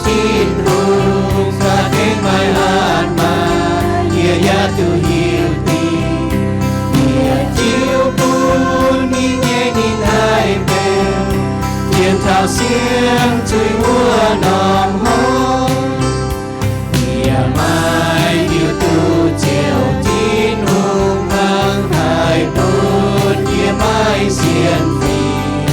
Tin-Hungh za'gengh maaih hatc maaz, yie yaac duqv hiuv duqv. Yie jiu bun ninh nyei ninh haih mbenc, dien taux siemv zuiz wuov norm hnyouv. Yie maiv hiuv duqv Ziouv Tin-Hungh hnangv haaix bun yie maiv sienx fim.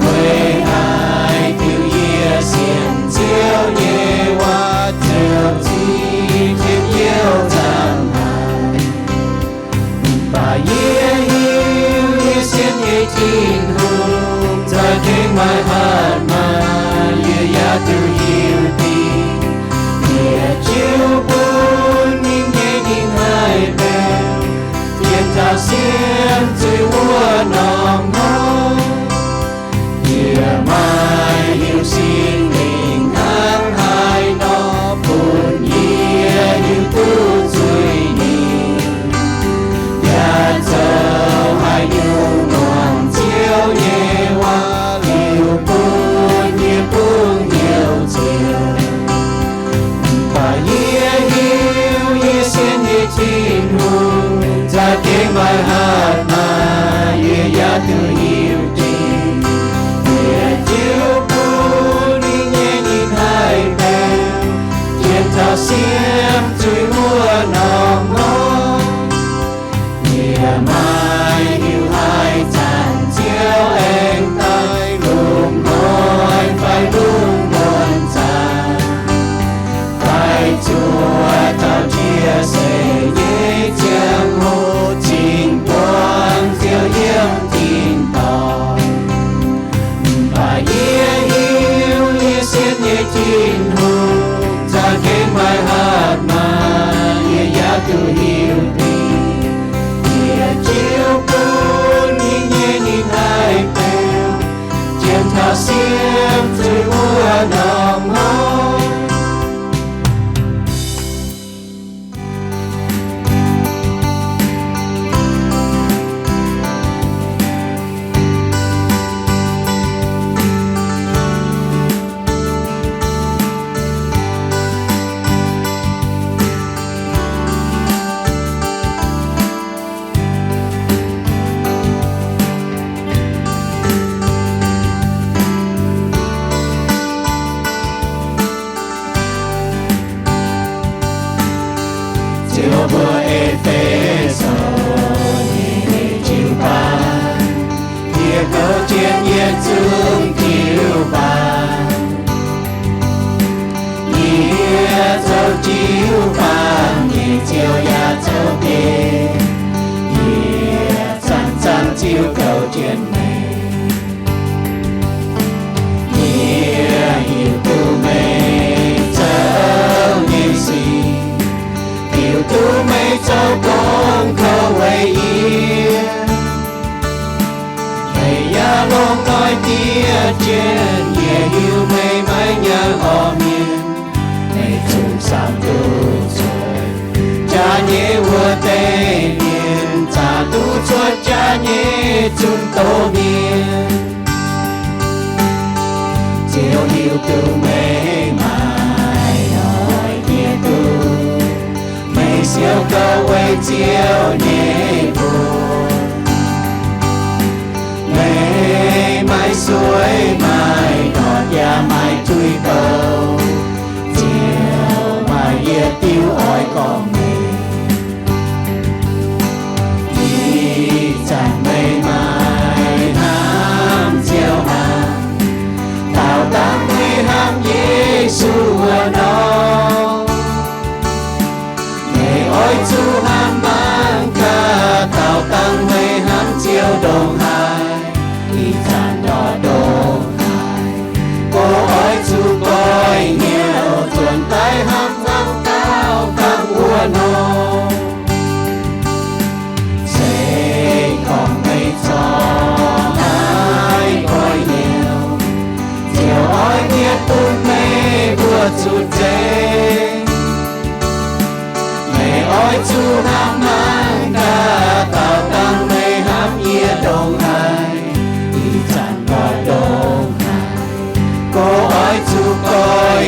Weic haaix diuc yie sienx Ziouv nyei waac ziouc ziqc jienv Ziouv nzangc haic. Mv baac yie hiuv yie sienx nyei Tin-Hungh za'gengh maaih hatc maaz, yie yaac duqv hiuv duqv. Yie jiu bun ninh nyei ninh haih mbenc, dien taux siemv zuiz wuov norm hnyouv. Yie maiv hiuv Singx Lingh hnangv haaix nor bun yie hiuv duqv zuiz nyei, yaac zoux haaix nyungc muangx Ziouv nyei waac liuz bun yie bungx hnyouv Ziouv. Mv baac yie hiuv yie sienx nyei Tin-Hungh za'gengh maaih hatc maaz, yie yaac duqv hiuv duqv. Yie jiu bun ninh nyei ninh haih mbenc, dien taux siemv zuiz wuov norm hnyouv. Yie maiv hiuv haaix zanc Ziouv aengx daaih longc hnoi fai lungh muonz zaangc, fai zuov taux njiec seix nyei ziangh hoc cingx buangh Ziouv yiem tin-dorngh. Mv baac yie hiuv yie sienx nyei Tin-Hungh za'gengh maaih hatc maaz, yie yaac duqv hiuv duqv. Yie jiu bun ninh nyei ninh haih mbenc, dien taux siemv zuiz wuov norm hnyouv. Ziouv mbuox E^fe^so nyei jiu-baang, yie kouv jienv yietc zungv jiu-baang. Yie zoux jiu-baang nyei Ziouv yaac zoux biei. Yie zanc-zanc ziouc kouv jienv meih. Yie hiuv duqv meih zoux nyei sic, hiuv duqv meih zoux gong kouv weic yie. Meih yaac longc noic diev jienv, yie hiuv meih maiv nyaanh orv mienh. Meih zungv samx duqv cuotv jaax nyei wuov deix mienh, zaqc duqv cuotv jaax nyei zungv doz mienh. Ziouv hiuv duqv meih maaih noic diev duqv, meih siou gouv weic Ziouv nyei mbuox. Meih maaih sueih maaih ndortv yaac maaih tuix-douh, Ziouv maaih yietc diuh oix gorngv meih. Ih zanc meih maaih hnamv Ziouv hnangv, daauh dangh meih hnamv Yesu wuov nor. Meih oix zuqc hnamv mangc gaax, daauh dangh meih hnamv Ziouv ndongc haaix, ih zanc ndortv ndongc haaix, gorngv oix zuqc goiv hnyouv nzuonx daaih hnamv hnangv daauh dangh wuov nor. Se gorngv meih corc maiv goiv hnyouv, Ziouv oix mietc bun meih mbuo zuqc nzengc. Meih oix zuqc hnamv mangc gaax, daauh dangh meih hnamv yie ndongc haaix, ih zanc ndortv ndongc haaix, gorngv oix zuqc goiv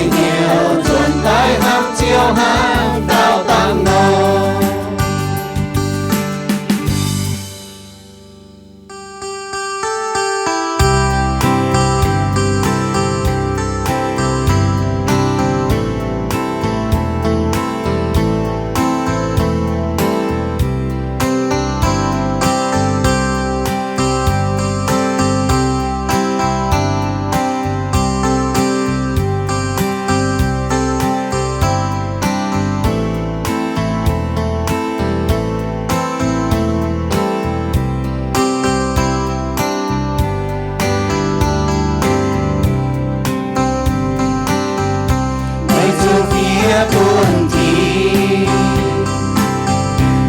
bun Tin,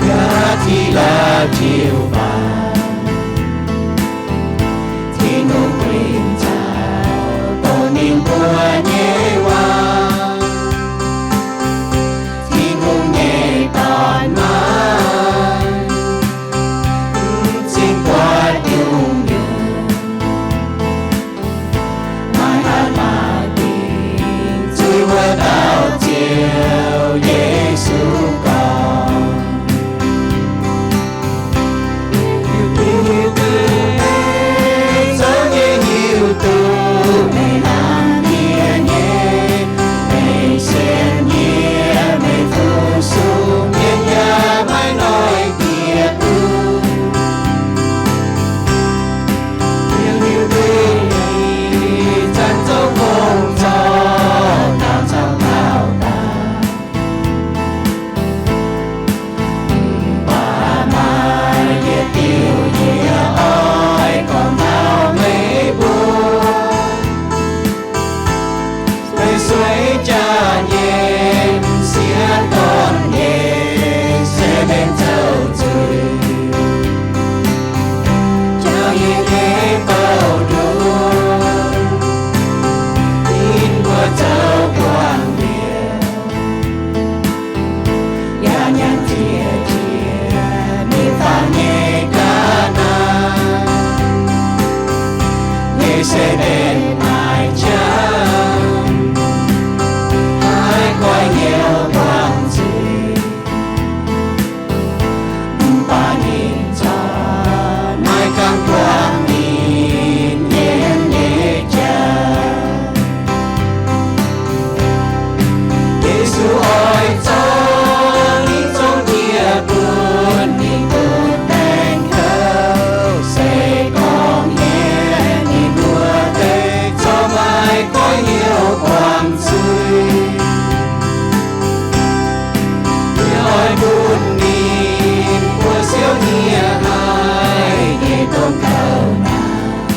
yaac Tin-Hungh la'jiu baac, Tin-Hungh guinh nzauh dongh ninh mbuo nyei waac. Tin-Hungh nyei dorn maiv cingx buatc nyungc-nyungc, maiv haih maaih dingc zuiz wuov dauh Ziouv Yesu gorngv. Hiuv duqv meih zoux nyei hiuv duqv meih hnamv yie nyei, meih sienx yie, meih fu-sux mienh yaac maiv noic diec duqv. Yie hiuv duqv ih zanc zoux gong zorc dauh caux dauh daaih. Mv baac maaih yietc diuc yie oix gorngv taux meih mbuo. Meih sueih jaax nyei m'sieqv dorn nyei se mbenc zoux zuiz, jauv yie nyei bouh nduqc, ninh mbuo zoux buangh ndiev, yaac nyanc jiex jiex ninh faam nyei ga'naaiv, nyei se mbenc maaih qaqv, maiv goiv hnyouv buangh zuiz. Mv baac ninh corc maiv gaengh buangh ninh mienh nyei jauv. Yesu oix zorqv ninh zong jiex bun ninh butv baengc kouv, se gorngv hniev ninh mbuo deix corc maiv goiv hnyouv buangh zuiz. Yie oix bun ninh mbuo siouc hniev haic nyei domh kouv naanc,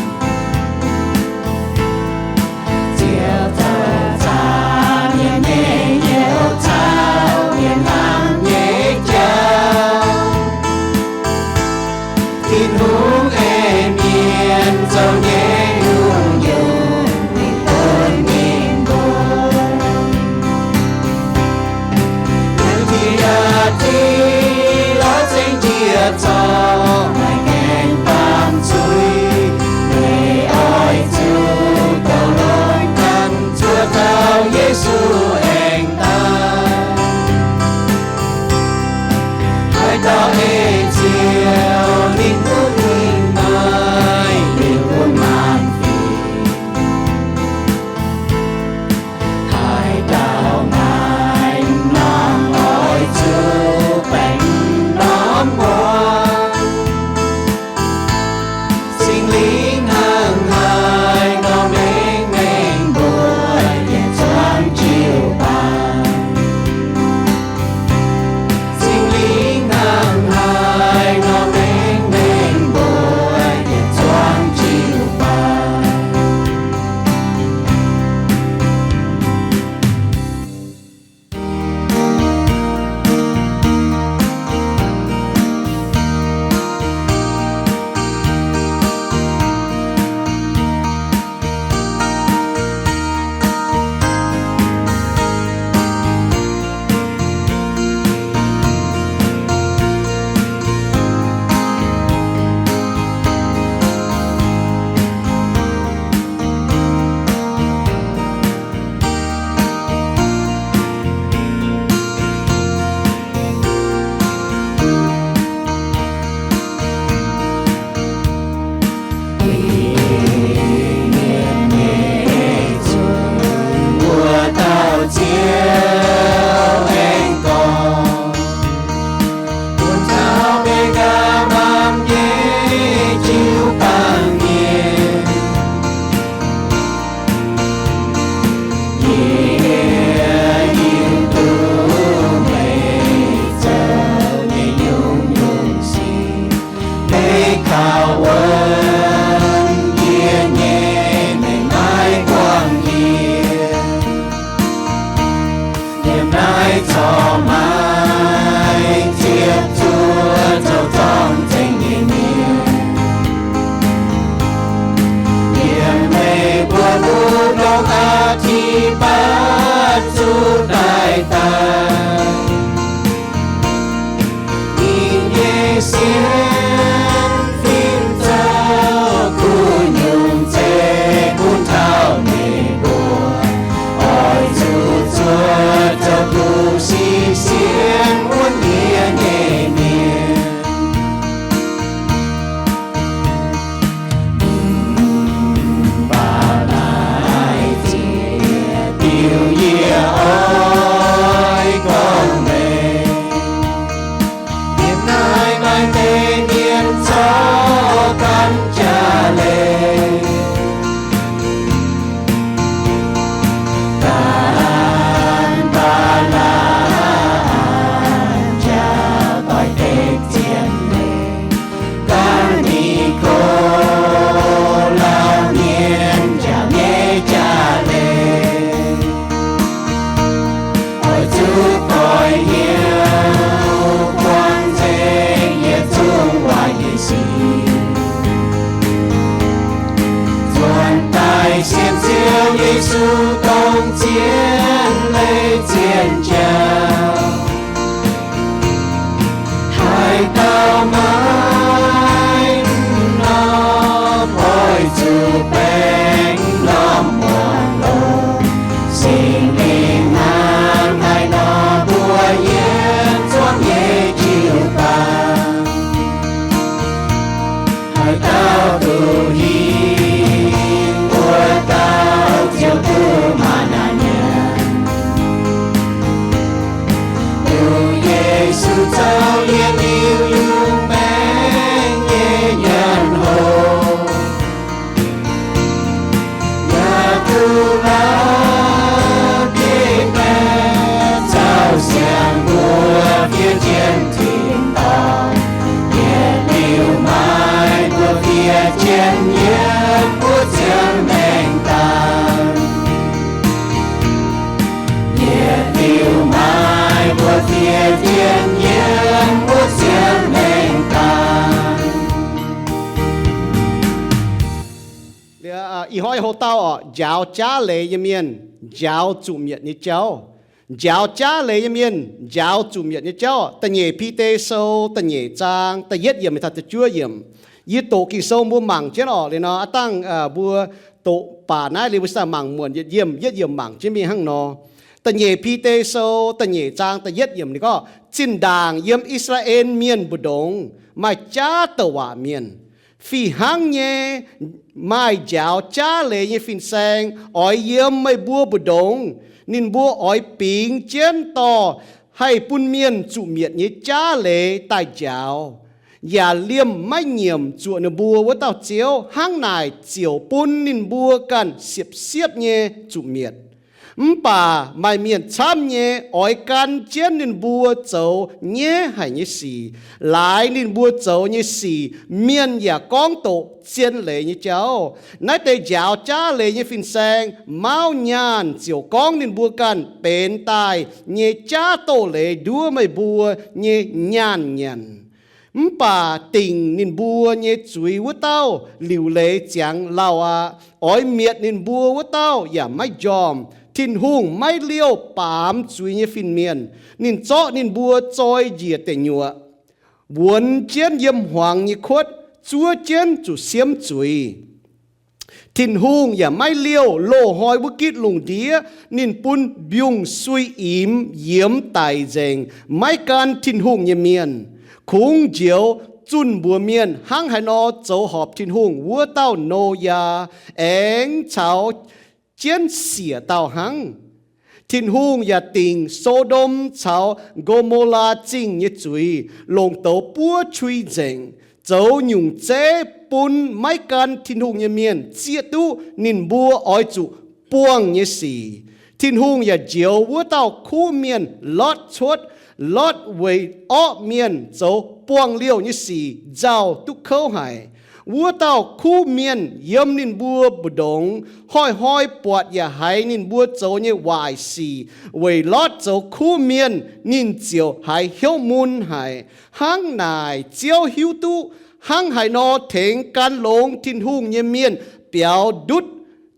ziouc zoux zaah mienh nyei hnyouv caux mienh hnamv nyei jauv. Tin-Hungh ei mienh zoux nyei nyungc-nyungc mingh bun ninh mbuo. Yiem ti yaac ti lorz ceng njiec zorc maaih gaengh baamh zuiz, meih oix zuqc douc longx ganh zuov taux Yesu aengx daaih. Haaix dauh ei Ziouv ninh duqv mingh maaih liuz bun maanc fingx. Haaix dauh maaih m'normh oix zuqc baengh m'normh muoz. maiv zuqc daaih daaih. Ninh nyei sienx fim zoux kuv nyungc zeiv bun taux meih mbuo, oix zuqc zuov zoux kuv sic sienx wuov mienh nyei mienh. Mv baac naaiv ziex diuh yie oix gorngv meih, yiem naaiv maaih deix mienh zorqv gan jaax leiz. Gan Mbaa^laa^am njaaux doix-dekc zien leiz, gan Ni^ko^lau Mienh njaaux nyei jaax leiz. Oix zuqc goix hnyouv buangh nzengc yietc zungv waaic nyei sic, nzuonx daaih sienx Ziouv Yesu dongh zien leiz zien jaax. Haaix dauh maiv norm, oix zuqc baengh norm muangx longx. Singx Lingh hnangv haaix nor mbuox yiem zuangx nyei jiu-baang, haaix dauh duqv hingh, wuov dauh ziouc duqv maaih naaic nyanc. Dongh Yesu zoux yietc liuz yungz maengx nyei nyanc hopv, yaac duqv la'bieiv maengx caux siang mbuo fiev jienv tin-dorngh. Yietc liuz maaih mbuo fiev jienv yiem wuov ziangh maengx daaih. Yietc liuz maaih mbuo fiev jienv yiem wuov ziangh maengx daaih. Ih hnoi houx-dauh orqc, njaaux jaav leiz nyei mienh njaaux zuqc mietc nyei jauv. Njaaux jaav leiz nyei mienh njaaux zuqc mietc nyei jauv. Da'nyeic Bide Sou da'nyeic zaang da'yietv yiemc taux da'juov yiemc. Yie doqc Ging-Sou mbuo mangc jienv orqc. Liuz nor aav dangh mbuo doqc baac naaiv liuz mbuo saah mangc muonc yietc yiemc, yietv yiemc mangc jienv mingh hnangv nor. Da'nyeic Bide Sou da'nyeic zaang da'yietv yiemc ninh gorngv, zinh ndaangc yiem I^saa^laa^en Mienh mbu'ndongx maaih jaav douc waac mienh. Fih hnangv nyei, maaih njaaux jaav leiz nyei fin-saeng oix yiem meih mbuo mbu'ndongx. Ninh mbuo oix bingx jienv dorh haih bun mienh zuqc mietc nyei jaav leiz daaih njaaux, yaac liemh maiv nyiemc zuoqc ninh mbuo wuov dauh Ziouv. Hnangv naaic ziouc bun ninh mbuo ganh siepv-siepv nyei zuqc mietc. Mv baac maaih mienh camv nyei oix gan jienv ninh mbuo zoux nyaiv haic nyei sic. Laaix ninh mbuo zoux nyei sic mienh yaac gorngv doqc zien leiz nyei jauv. Naaiv deix njaaux jaav leiz nyei fin-saeng mauv nyaanh ziouc gorngv ninh mbuo ganh benx daaih nyei jaav doz-leiz nduov meih mbuo nyei nyaanh nyanc. Mv baac dingc ninh mbuo nyei zuiz wuov dauh liuc leiz ziangx lauh aqv. Oix mietc ninh mbuo wuov dauh yaac maiv njormh. Tin-Hungh maiv liouh baamz zuiz nyei fin-mienh. Ninh zorqv ninh mbuo zoi njiec deic nyuoqc, wuonx jienv yiem hmuangx nyei kuotv, zuov jienv zuqc siemv zuiz. Tin-Hungh yaac maiv liouh loz-hnoi wuov gitv lungh ndiev. Ninh bun mbiungc-suiv-imx yiemx daic nzengc maiv gan Tin-Hungh nyei mienh. Kungx njoux zunh mbuox mienh hnangv haaix nor zoux horpc Tin-Hungh wuov dauh Noyaa, aengx caux jienv siec dauh hnangv. Tin-Hungh yaac dingc So^ndom caux Go^mo^laa Zingh nyei zuiz, longc douz buov qui nzengc, zoux nyungc zeiv bun maiv gan Tin-Hungh nyei mienh zieqv duqv ninh mbuo oix zuqc buangh nyei sic. Tin-Hungh yaac njoux wuov dauh kuv mienh Lotv cuotv. Lotv weic orqv mienh zoux buangh liouh nyei sic nzauh duqv kouv haic. Wuov dauh kuv mienh yiem ninh mbuo mbu'ndongx, hnoi-hnoi buatc yaac haiz ninh mbuo zoux nyei waaic sic. Weic Lotv zoux kuv mienh, ninh ziouc haiz hnyouv mun haic. Hnangv naaic, Ziouv hiuv duqv hnangv haaix nor tengx gan longx Tin-Hungh nyei mienh biaux ndutv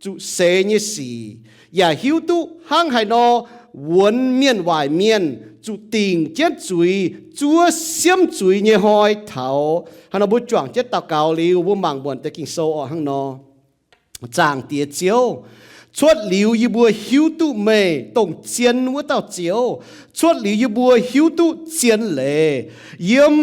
zuqc seix nyei sic. yaac hiuv duqv hnangv haaix nor wuonx mienh waaic mienh zuqc dingc jienv zuiz, zuov siemv zuiz nyei hnoi taux haaix nor. Mbuo juangc jienv daux gaux liuz, mbuo mangc muonc deix Ging-Sou oc hnangv nor. Zaangc Diex Ziouv, cuotv liuz yie mbuo hiuv duqv meih dongh zien wuov dauh Ziouv. Cuotv liuz yie mbuo hiuv duqv zien leiz. Yiem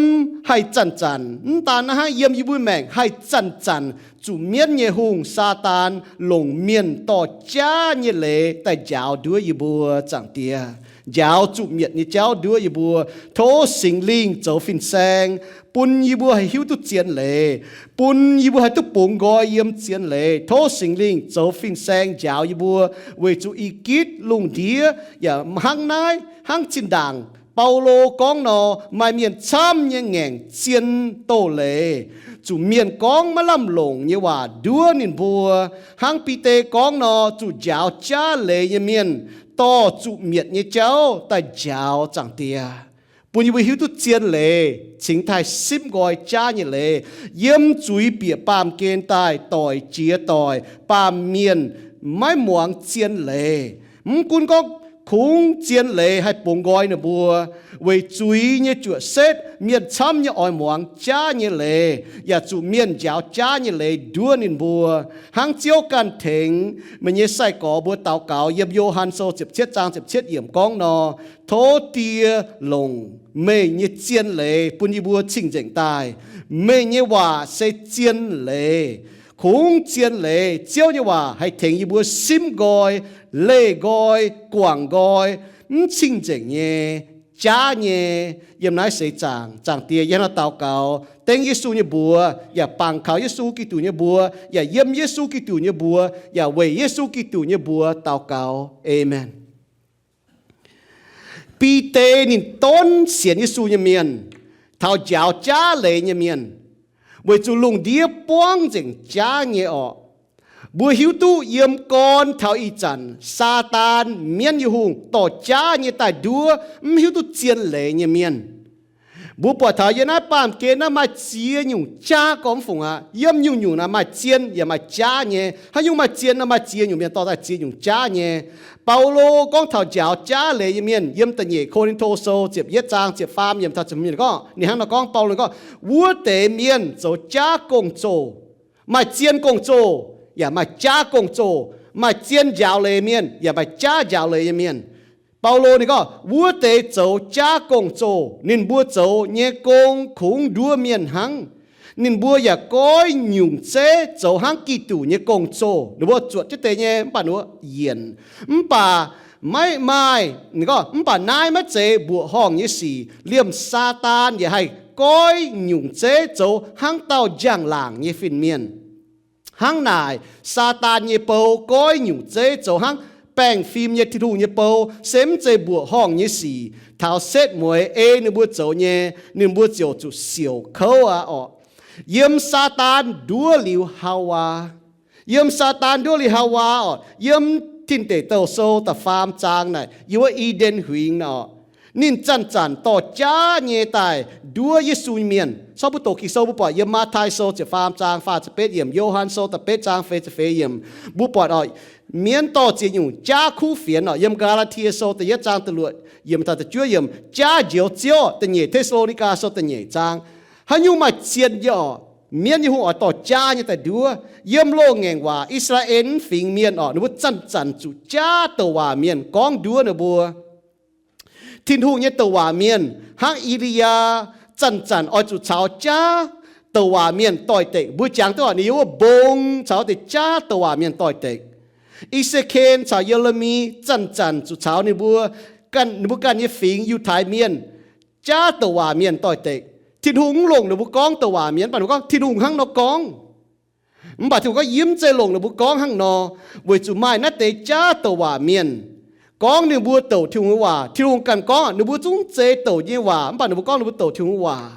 haih zanc-zanc, mv daan naaiv hnangv, yiem yie mbuo maengc haih zanc-zanc zuqc mienv nyei hungh, Saadaan, longc mienh dorh jaav nyei leiz daaih njaaux nduov yie mbuo, Zaangc Diex. Njaaux zuqc mietc nyei jauv nduov yie mbuo. Tov Singx Lingh zoux fin-saeng bun yie mbuo haih hiuv duqv zien leiz, bun yie mbuo haih duqv bungx nqoi yiem zien leiz. Tov Singx Lingh zoux fin-saeng njaaux yie mbuo, weic zuqc i gitv lungh ndiev yaac hnangv naaiv, hnangv zinh ndaangc Baulo gorngv nor, maaih mienh camv nyei ngaengc zien doz-leiz, zuqc mienh gorngv maiv lamh longc nyei waac nduov ninh mbuo. Hnangv Bide gorngv nor, zuqc njaaux jaav leiz nyei mienh dorh zuqc mietc nyei jauv daaih njaaux, Zaangc Diex. Bun yie mbuo hiuv duqv zien leiz, cingx daaih simv nqoi jaav nyei leiz. Yiem zuiz bieqc baamh gen daaih doic jiex doic, baamh mienh maiv muangx zien leiz. Mv gunv gorngv kungx zien leiz haih bungx nqoi ninh mbuo, weic zuiz nyei juoqc setv mienh camv nyei oix muangx jaav nyei leiz, yaac zuqc mienh njaaux jaav nyei leiz nduov ninh mbuo. Hnangv Ziouv ganh tengx meih nyei sai-gorx mbuo daux gaux yiem Yo^han Sou ziepc cietv zaang ziepc cietv yiemc gorngv nor, tov Die longc meih nyei zien leiz bun yie mbuo cing-nzengc daaih. Meih nyei waac se zien leiz, kungx zien leiz. Ziouv nyei waac haih tengx yie mbuo simv nqoi, leih nqoi, guangc nqoi, mv cing-nzengc nyei, jaav nyei. Yiem naaiv seix zaangc, Zaangc Diex, yie hnangv naaiv daux gaux dengv Yesu nyei mbuox, yaac bangc kaux Yesu Giduc nyei mbuox, yaac yiem Yesu Giduc nyei mbuox, yaac weic Yesu Giduc nyei mbuox daux gaux. Aamen. Bide ninh donv sienx Yesu nyei mienh, taux njaaux jaav leiz nyei mienh, weic zuqc lungh ndiev buangv nzengc jaav nyei orqc. Mbuo hiuv duqv yiem gorn taux ih zanc Saadaan, mienv nyei hungh, dorh jaav nyei daaih nduov mv hiuv duqv zien leiz nyei mienh. Mbuo buatc taux yiem naaiv baamh gen naaiv maaih ziex nyungc jaav gormx fungc aqv. Yiem nyungc-nyungc naaic maaih zien yaac maaih jaav nyei. Haaix nyungc maaih zien nor, maaih ziex nyungc mienh dorh daaih ziex nyungc jaav nyei. Baulo gorngv taux njaaux jaav leiz nyei mienh yiem da'nyeic Ko^lin^to Sou ziepc yietv zaang ziepc faam yiemc taux ziepc hmz gorngv, ninh hnangv nor gorngv, Baulo gorngv, wuov deix mienh zoux jaav gong-zoh, maaih zien gong-zoh yaac maaih jaav gong-zoh, maaih zien njaaux leiz mienh yaac maaih jaav njaaux leiz nyei mienh. Baulo ninh gorngv, wuov deix zoux jaav gong-zoh, ninh mbuo zoux nyei gong kungx nduov mienh hnangv. Ninh mbuo yaac goiv nyungc zeiv zoux hnangv Giduc nyei gong-zoh. Ninh mbuo zuotc jienv deix nyei, mv baac ninh mbuo yienc. Mv baac maiv maaih, ninh gorngv, mv baac naaiv maiv zeiz mbuoqc horngh nyei sic. Liemh Saadaan yaac haih goiv nyungc zeiv zoux hnangv dauh njang-laangc nyei fin-mienh. Hnangv naaic, Saadaan nyei bou goiv nyungc zeiv zoux hnangv baengh fim nyei Tin-Hungh nyei bou, se mv zeiz mbuoqc horngh nyei sic. Taux setv mueiz ei ninh mbuo zoux nyei, ninh mbuo ziouc zuqc siouc kouv aqv orqc. Yiem Saadaan nduov liuz Haawaa, yiem Saadaan nduov liuz Haawaa orqc, yiem Tin Deic Douh Sou da'faam zaang naaic, yiem wuov I^nden Huingx naaic orqc, ninh zanc-zanc dorh jaav nyei daaih nduov Yesu nyei mienh. Corc mbuo doqc Ging-Sou mbuo buatc yiem Matv^tai Sou ziepc faam zaang faah ziepc betv yiemc, Yo^han Sou da'betv zaang feix ziepc feix yiemc, mbuo buatc orqc, mienv dorh ziex nyungc jaav kuv fienx orqc. Yiem Gaa^laa^tie Sou da'yietv zaang da'luoqc yiemc taux da'juov yiemc, jaav njoux Ziouv. Da'nyeic Te^saa^lo^ni^gaa Sou da'nyeic zaang. Haaix nyungc maaih zien nyei orqc, mienv nyei hungh oix dorh jaav nyei daaih nduov. Yiem loz-ngaengc waac, I^saa^laa^en fingx mienh orqc, ninh mbuo zanc-zanc zuqc jaav douc waac mienh gorngv nduov ninh mbuo. Tin-Hungh nyei douc waac mienh hnangv E^li^yaa zanc-zanc oix zuqc caux jaav douc waac mienh doix-dekc. Mbuo jangx duqv orqc, ninh yiem wuov mbong caux deix jaav douc waac mienh doix-dekc. E^se^ken caux Ye^le^mi zanc-zanc zuqc caux ninh mbuo ganh, ninh mbuo ganh nyei fingx Yiutai Mienh jaav douc waac mienh doix-dekc. Tin-Hungh mv longc ninh mbuo gorngv douc waac mienh, mv baac ninh mbuo gorngv Tin-Hungh hnangv nor gorngv. Mv baac Tin-Hungh gorngv yie mv zeiz longc ninh mbuo gorngv hnangv nor, weic zuqc maaih naaiv deix jaav douc waac mienh gorngv ninh mbuo douc Tin-Hungh nyei waac. Tin-Hungh ganh gorngv ninh mbuo zungv zeiz douc nyei waac, mv baac ninh mbuo gorngv ninh mbuo douc Tin-Hungh nyei waac.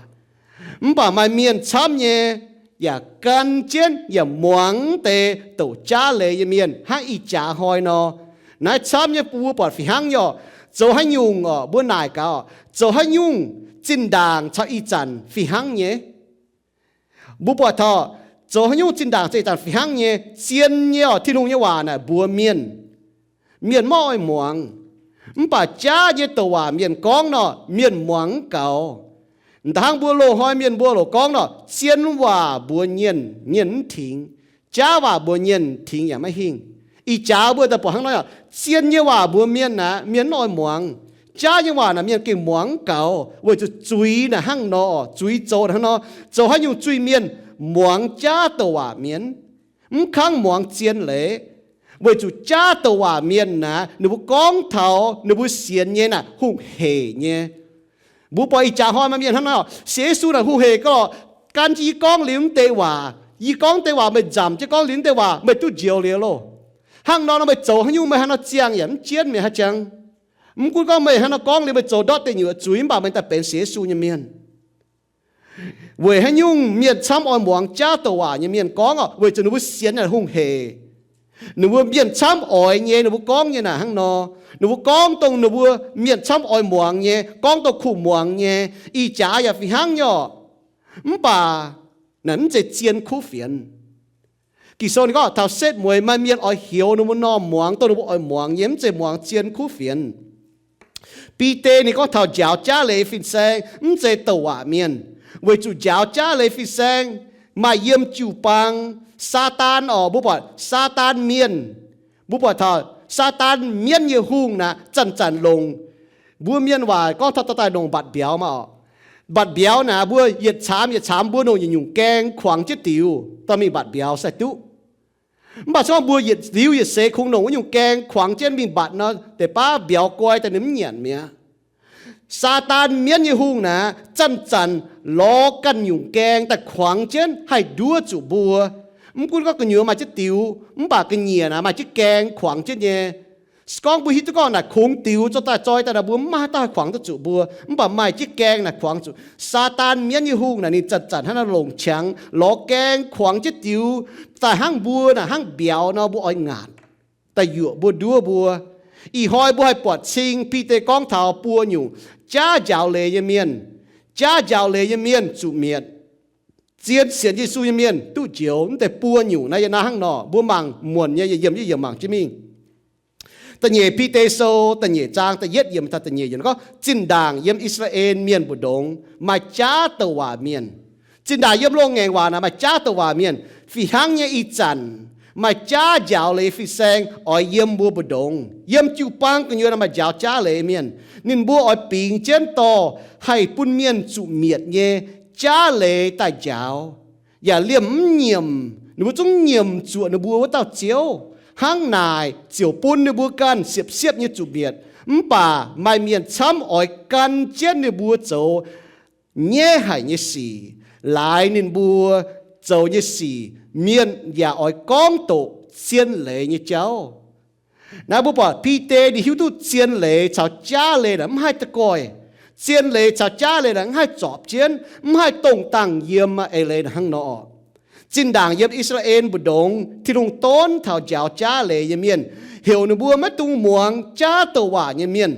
Mv baac maaih mienh camv nyei yaac gan jienv yaac muangx deix douc jaav leiz nyei mienh hnangv ih jaax hnoi nor. Naaiv camv nyei mbuo buatc fih hnangv nyei orqc. Zoux haaix nyungc orqc, mbuo naaic gaax orqc, zoux haaix nyungc zinh ndaangc caux ih zanc fih hnangv nyei. Mbuo buatc taux zoux haaix nyungc zinh ndaangc caux ih zanc fih hnangv nyei, zien nyei orqc, Tin-Hungh nyei waac naaic mbuox mienh, mienh maiv oix muangx. Mv baac jaav nyei douc waac mienh gorngv nor, mienh muangx mv gaux. Hnangv mbuo loz-hnoi mienh mbuo loz gorngv nor, zien waac mbuox mienh, mienh mv tingx. Jaav waac mbuox mienh, tingx yaac maiv hingh. Ih jaax mbuo daaih buatc hnangv nor, zien nyei waac mbuox mienh aqv, mienh mv oix muangx. Jaav nyei waac naaic mienh gengh muangx mv gaux, weic zuqc zuiz naaic hnangv nor, zuiz zoux hnangv nor, zoux haaix nyungc zuiz-mienh muangx jaav douc waac mienh, mv kangv muangx zien leiz. Weic zuqc jaav douc waac mienh naaic, ninh mbuo gorngv taux ninh mbuo sienx nyei naaic hungh heic nyei. Mbuo buatc ih jaax hnoi maaih mienh hnangv nor, sienx Yesu naaic hungh heic gau, gan jienv yie gorngv liuz mv deix waac, yie gorngv deix waac meih nzamc jienv gorngv liuz mv deix waac meih duqv njoux liuz loh. Hnangv nor nor meih zoux haaix nyungc meih hnangv nor ziangh yaac mv jienv meih haaix jangx. Mv gunv gorngv meih hnangv nor gorngv liuz meih zoux ndortv deic nyuoqc zuiz, mv baac meih daaih benx sienx Yesu nyei mienh. Weic haaix nyungc mienh camv oix muangx jaav douc waac nyei mienh gorngv orqc? Weic zuqc ninh mbuo sienx naaic hungh heic. Ninh mbuo mienh camv oix nyei, ninh mbuo gorngv nyei naaic hnangv nor. Ninh mbuo gorngv dongh ninh mbuo mienh camv oix muangx nyei, gorngv dongh kuh muangx nyei. Ih jaax yaac fih hnangv nyei orqc. Mv baac naaic mv zeiz zien kuv fienx. Ging-Sou ninh gorngv taux setv mueiz maaih mienh oix heuc ninh mbuo normh muangx dongh ninh mbuo oix muangx nyei, mv zeiz muangx zien kuv fienx. Bide ninh gorngv taux njaaux jaav leiz fin-saeng mv zeiz douc waac mienh, weic zuqc njaaux jaav leiz fin-saeng maaih yiem jiu-baang. Saadaan orqc, mbuo buatc Saadaan mienh, mbuo buatc taux Saadaan mienv nyei hungh naaic zanc-zanc longc, mbuo mienh waac gorngv taux dorh daaih longc mbatc mbiauz maah orqc. Mbatc mbiauz naaic mbuo yietc caamx yietc caamx mbuo longc yietc nyungc gaeng kuangx jienv diux dorh mingh mbatc mbiauz sai duqv. Mv baac se gorngv mbuo yietc liuz yietc seix kungx longc wuov nyungc gaeng kuangx jienv mingh mbatc nor, deix baav mbiauz guai daaih ninh mv nyanc mi'aqv. Saadaan mienv nyei hungh naaic zanc-zanc lorz ganh nyungc gaeng daaih kuangx jienv haih nduov zuqc mbuo. Mv gunv gorngv gu'nyuoz maaih jienv diux, mv baac ga'nyiec naaic maaih jienv gaeng kuangx jienv nyei. Se gorngv mbuo hiuv duqv gorngv naaic kungx diux zorqv daaih zoi daaih naaic mbuo mv maaih haaix dauh haih kuangx duqv zuqc mbuo, mv baac maaih jienv gaeng naaic kuangx zuqc. Saadaan mienv nyei hungh naaic ninh zanc-zanc hnangv naaiv longc qangx lorz gaeng kuangx jienv diux daaih hnangv mbuo naaic hnangv mbiauz nor mbuo oix ngaatc, daaih yuoqc mbuo nduov mbuo. Ih hnoi mbuo haih buatc cing Bide gorngv taux buo nyungc jaav njaaux leiz nyei mienh. Jaav njaaux leiz nyei mienh zuqc mietc. Zien sienx Yesu nyei mienh duqv njoux. Mv deix buo nyungc naaiv yie naaiv hnangv nor, mbuo mangc muonc nyei, yiem yietc yiemc mangc jienv mingh. Da'nyeic Bide Sou da'nyeic zaang da'yietv yiemc taux da'nyeic yiemc gorngv, zinh ndaangc yiem I^saa^laa^en Mienh mbu'ndongx maaih jaav douc waac mienh. Zinh ndaangc yiem loz-ngaengc waac naaic maaih jaav douc waac mienh. Fih hnangv nyei ih zanc maaih jaav njaaux leiz fin-saeng oix yiem mbuo mbu'ndongx. Yiem jiu-baang gu'nyuoz naaic maaih njaaux jaav leiz mienh. Ninh mbuo oix bingx jienv dorh haih bun mienh zuqc mietc nyei jaav leiz daaih njaaux, yaac liemh mv nyiemc. Ninh mbuo zungv nyiemc zuoqc ninh mbuo wuov dauh Ziouv. Hnangv naaic ziouc bun ninh mbuo ganh siepv-siepv nyei zuqc mietc. Mv baac maaih mienh camv oix gan jienv ninh mbuo zoux nyaiv haic nyei sic, laaix ninh mbuo zoux nyei sic mienh yaac oix gorngv doqc zien leiz nyei jauv. Naaiv mbuo buatc Bide ninh hiuv duqv zien leiz caux jaav leiz naaic mv haih da'goih. Zien leiz caux jaav leiz naaic mv haih zorpc jienv, mv haih dongh dangh yiem eix leiz naaic hnangv nor. Zinh ndaangc yiem I^saa^laa^en mbu'ndongx Tin-Hungh donv taux njaaux jaav leiz nyei mienh, heuc ninh mbuo maiv dungx muangx jaav douc waac nyei mienh.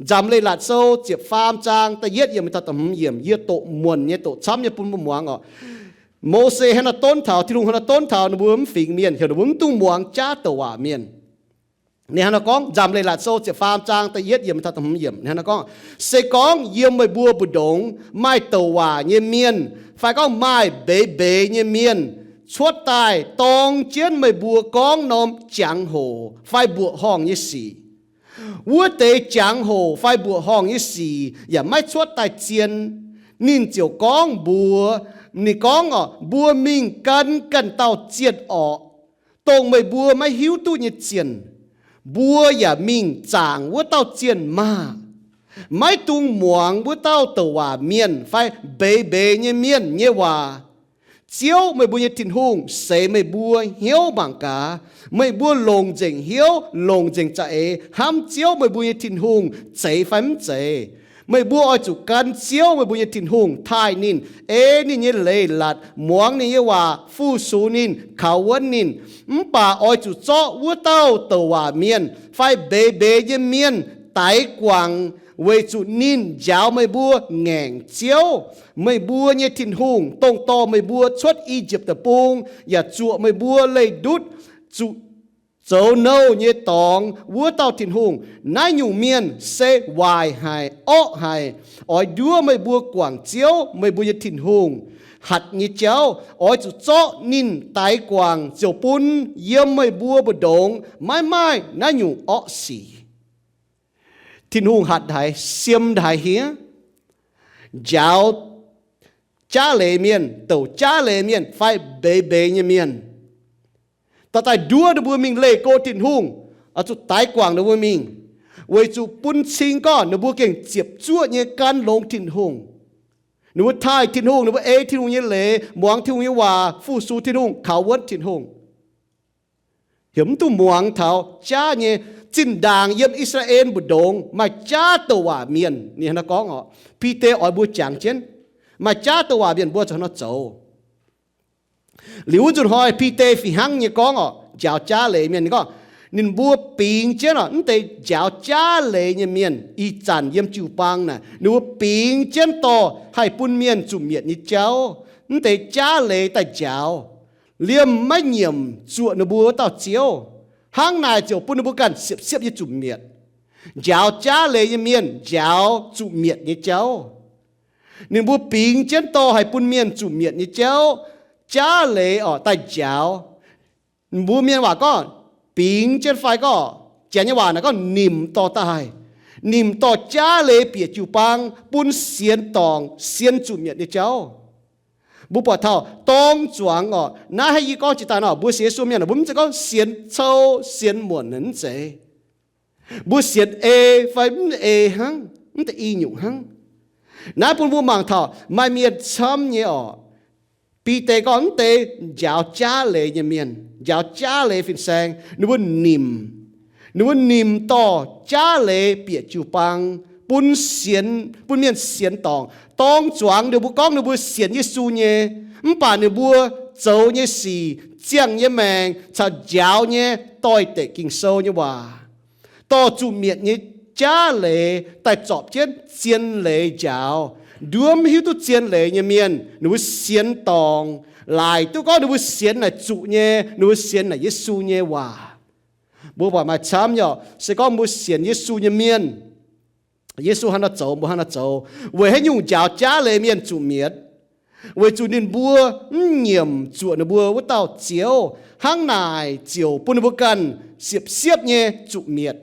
Nzamc Leiz-Latc Sou ziepc faam zaang da'yietv yiemc taux da'hmz yiemc, yie doqc muonc nyei doqc camv nyei bun mbuo muangx orqc. Mose hnangv nor donv taux, Tin-Hungh hnangv nor donv taux ninh mbuo mv fingx mienh, heuc ninh mbuo mv dungx muangx jaav douc waac mienh. Ninh hnangv nor gorngv, Nzamc Leiz-Latc Sou ziepc faam zaang da'yietv yiemc taux da'hmz yiemc, ninh hnangv nor gorngv, se gorngv yiem meih mbuo mbu'ndongx maaih douc waac nyei mienh, fai gorngv maaih mbeix mbeix nyei mienh cuotv daaih dorng jienv meih mbuo gorngv norm jangx-hoc fai mbuoqc horngh nyei sic, wuov deix jangx-hoc fai mbuoqc horngh nyei sic yaac maiv cuotv daaih zien, ninh ziouc gorngv mbuox, ninh gorngv orqc, mbuo mingh gan ganh dauh zienh orqc, dongh meih mbuo maiv hiuv duqv nyei zienh. Mbuo yaac mingh zaangc wuov dauh zienh maah! Maiv dungx muangx wuov dauh douc waac mienh fai mbeix mbeix nyei mienh nyei waac. Ziouv, meih mbuo nyei Tin-Hungh, seix meih mbuo hnyouv mangc gaax. Meih mbuo longc nzengc hnyouv, longc nzengc za'eix hnamv Ziouv, meih mbuo nyei Tin-Hungh, zeiz fai mv zeiz. Meih mbuo oix zuqc gan Ziouv, meih mbuo nyei Tin-Hungh, taaih ninh, ei ninh nyei leiz-latc, muangx ninh nyei waac, fu-sux ninh, kaux wuonv ninh. Mv baac oix zuqc zorqv wuov dauh douc waac mienh fai mbeix mbeix nyei mienh daix guangc, weic zuqc ninh njaaux meih mbuo ngaengc Ziouv, meih mbuo nyei Tin-Hungh, dongh dorh meih mbuo cuotv I^yipv Deic-Bung, yaac zuoqc meih mbuo leih ndutv zuqc zoux nouh nyei dorngx wuov dauh Tin-Hungh. Naaiv nyungc mienh se waaic haic, orqv haic. Oix nduov meih mbuo guangc Ziouv, meih mbuo nyei Tin-Hungh, hatc nyei jauv. Oix zuqc zorqv ninh daix guangc ziouc bun yiem meih mbuo mbu'ndongx maiv maaih naaiv nyungc orqv sic. Tin-Hungh hatc haic, siem haic hniev, njaaux jaav leiz mienh, douc jaav leiz mienh fai mbeix mbeix nyei mienh, dorh daaih nduov ninh mbuo mingh leih go Tin-Hungh, oix zuqc daix guangc ninh mbuo mingh, weic zuqc bun cing gorngv ninh mbuo gengh ziepc zuoqv nyei gan longx Tin-Hungh. Ninh mbuo taaih Tin-Hungh, ninh mbuo ei Tin-Hungh nyei leiz, muangx Tin-Hungh nyei waac, fu-sux Tin-Hungh, kaux wuonv Tin-Hungh. Heuc mv duqv muangx taux jaav nyei. Zinh ndaangc yiem I^saa^laa^en mbu'ndongx maaih jaav douc waac mienh, ninh hnangv naaiv gorngv oc. Bide oix mbuo jangx jienv, maaih jaav douc waac mienh mbuo zuqc hnangv nor zoux. Liuz wuov nzunc hnoi Bide fih hnangv nyei gorngv oc, njaaux jaav leiz mienh, ninh gorngv, ninh mbuo bingx jienv oc, mv deix njaaux jaav leiz nyei mienh ih zanc yiem jiu-baang naaic, ninh mbuo bingx jienv dorh haih bun mienh zuqc mietc nyei jauv. Mv deix jaav leiz daaih njaaux, liemh maiv nyiemc zuoqc ninh mbuo wuov dauh Ziouv. Hnangv naaic ziouc bun ninh mbuo ganh siepv-siepv nyei zuqc mietc. Njaaux jaav leiz nyei mienh njaaux zuqc mietc nyei jauv. Ninh mbuo bingx jienv dorh haih bun mienh zuqc mietc nyei jauv, jaav leiz oc, daaih njaaux. Mbuo mienh waac gorngv bingx jienv fai gorngv, Janx nyei waac naaic gorngv nimc dorh daaih. Nimc dorh jaav leiz bieqc jiu-baang bun sienx dorngc, sienx zuqc mietc nyei jauv. Mbuo buatc taux dorng zuangx oc, naaiv haaix yie gorngv jiex daaih nor, mbuo sienx Yesu mienh, mbuo mv zeiz gorngv sienx cou sienx muonc mv zeiz. Mbuo sienx ei fai mv ei hnangv, mv deix i nyungc hnangv. Naaiv bun mbuo mangc taux maaih mienh camv nyei oc. Bide gorngv mv deix njaaux jaav leiz nyei mienh, njaaux jaav leiz fin-saeng, ninh mbuo nimc. Ninh mbuo nimc dorh jaav leiz bieqc jiu-baang bun sienx, bun mienh sienx dorngc. Dorng zuangx ninh mbuo gorngv ninh mbuo sienx Yesu nyei, mv baac ninh mbuo zoux nyei sic, ziangh nyei maengc caux njaaux nyei doix-dekc Ging-Sou nyei waac, dorh zuqc mietc nyei jaav leiz daaih zorpc jienv zien leiz njaaux. Nduov mv hiuv duqv zien leiz nyei mienh, ninh mbuo sienx dorngc, laaic duqv gorngv ninh mbuo sienx naaic zuqc nyei, ninh mbuo sienx naaic Yesu nyei waac. Mbuo buatc maaih camv nyei oc, se gorngv mbuo sienx Yesu nyei mienh, Yesu hnangv nor zoux, mbuo hnangv nor zoux. Weic haaix nyungc njaaux jaav leiz mienh zuqc mietc? Weic zuqc ninh mbuo mv nyiemc zuoqc ninh mbuo wuov dauh Ziouv. Hnangv naaic ziouc bun ninh mbuo ganh siepv-siepv nyei zuqc mietc.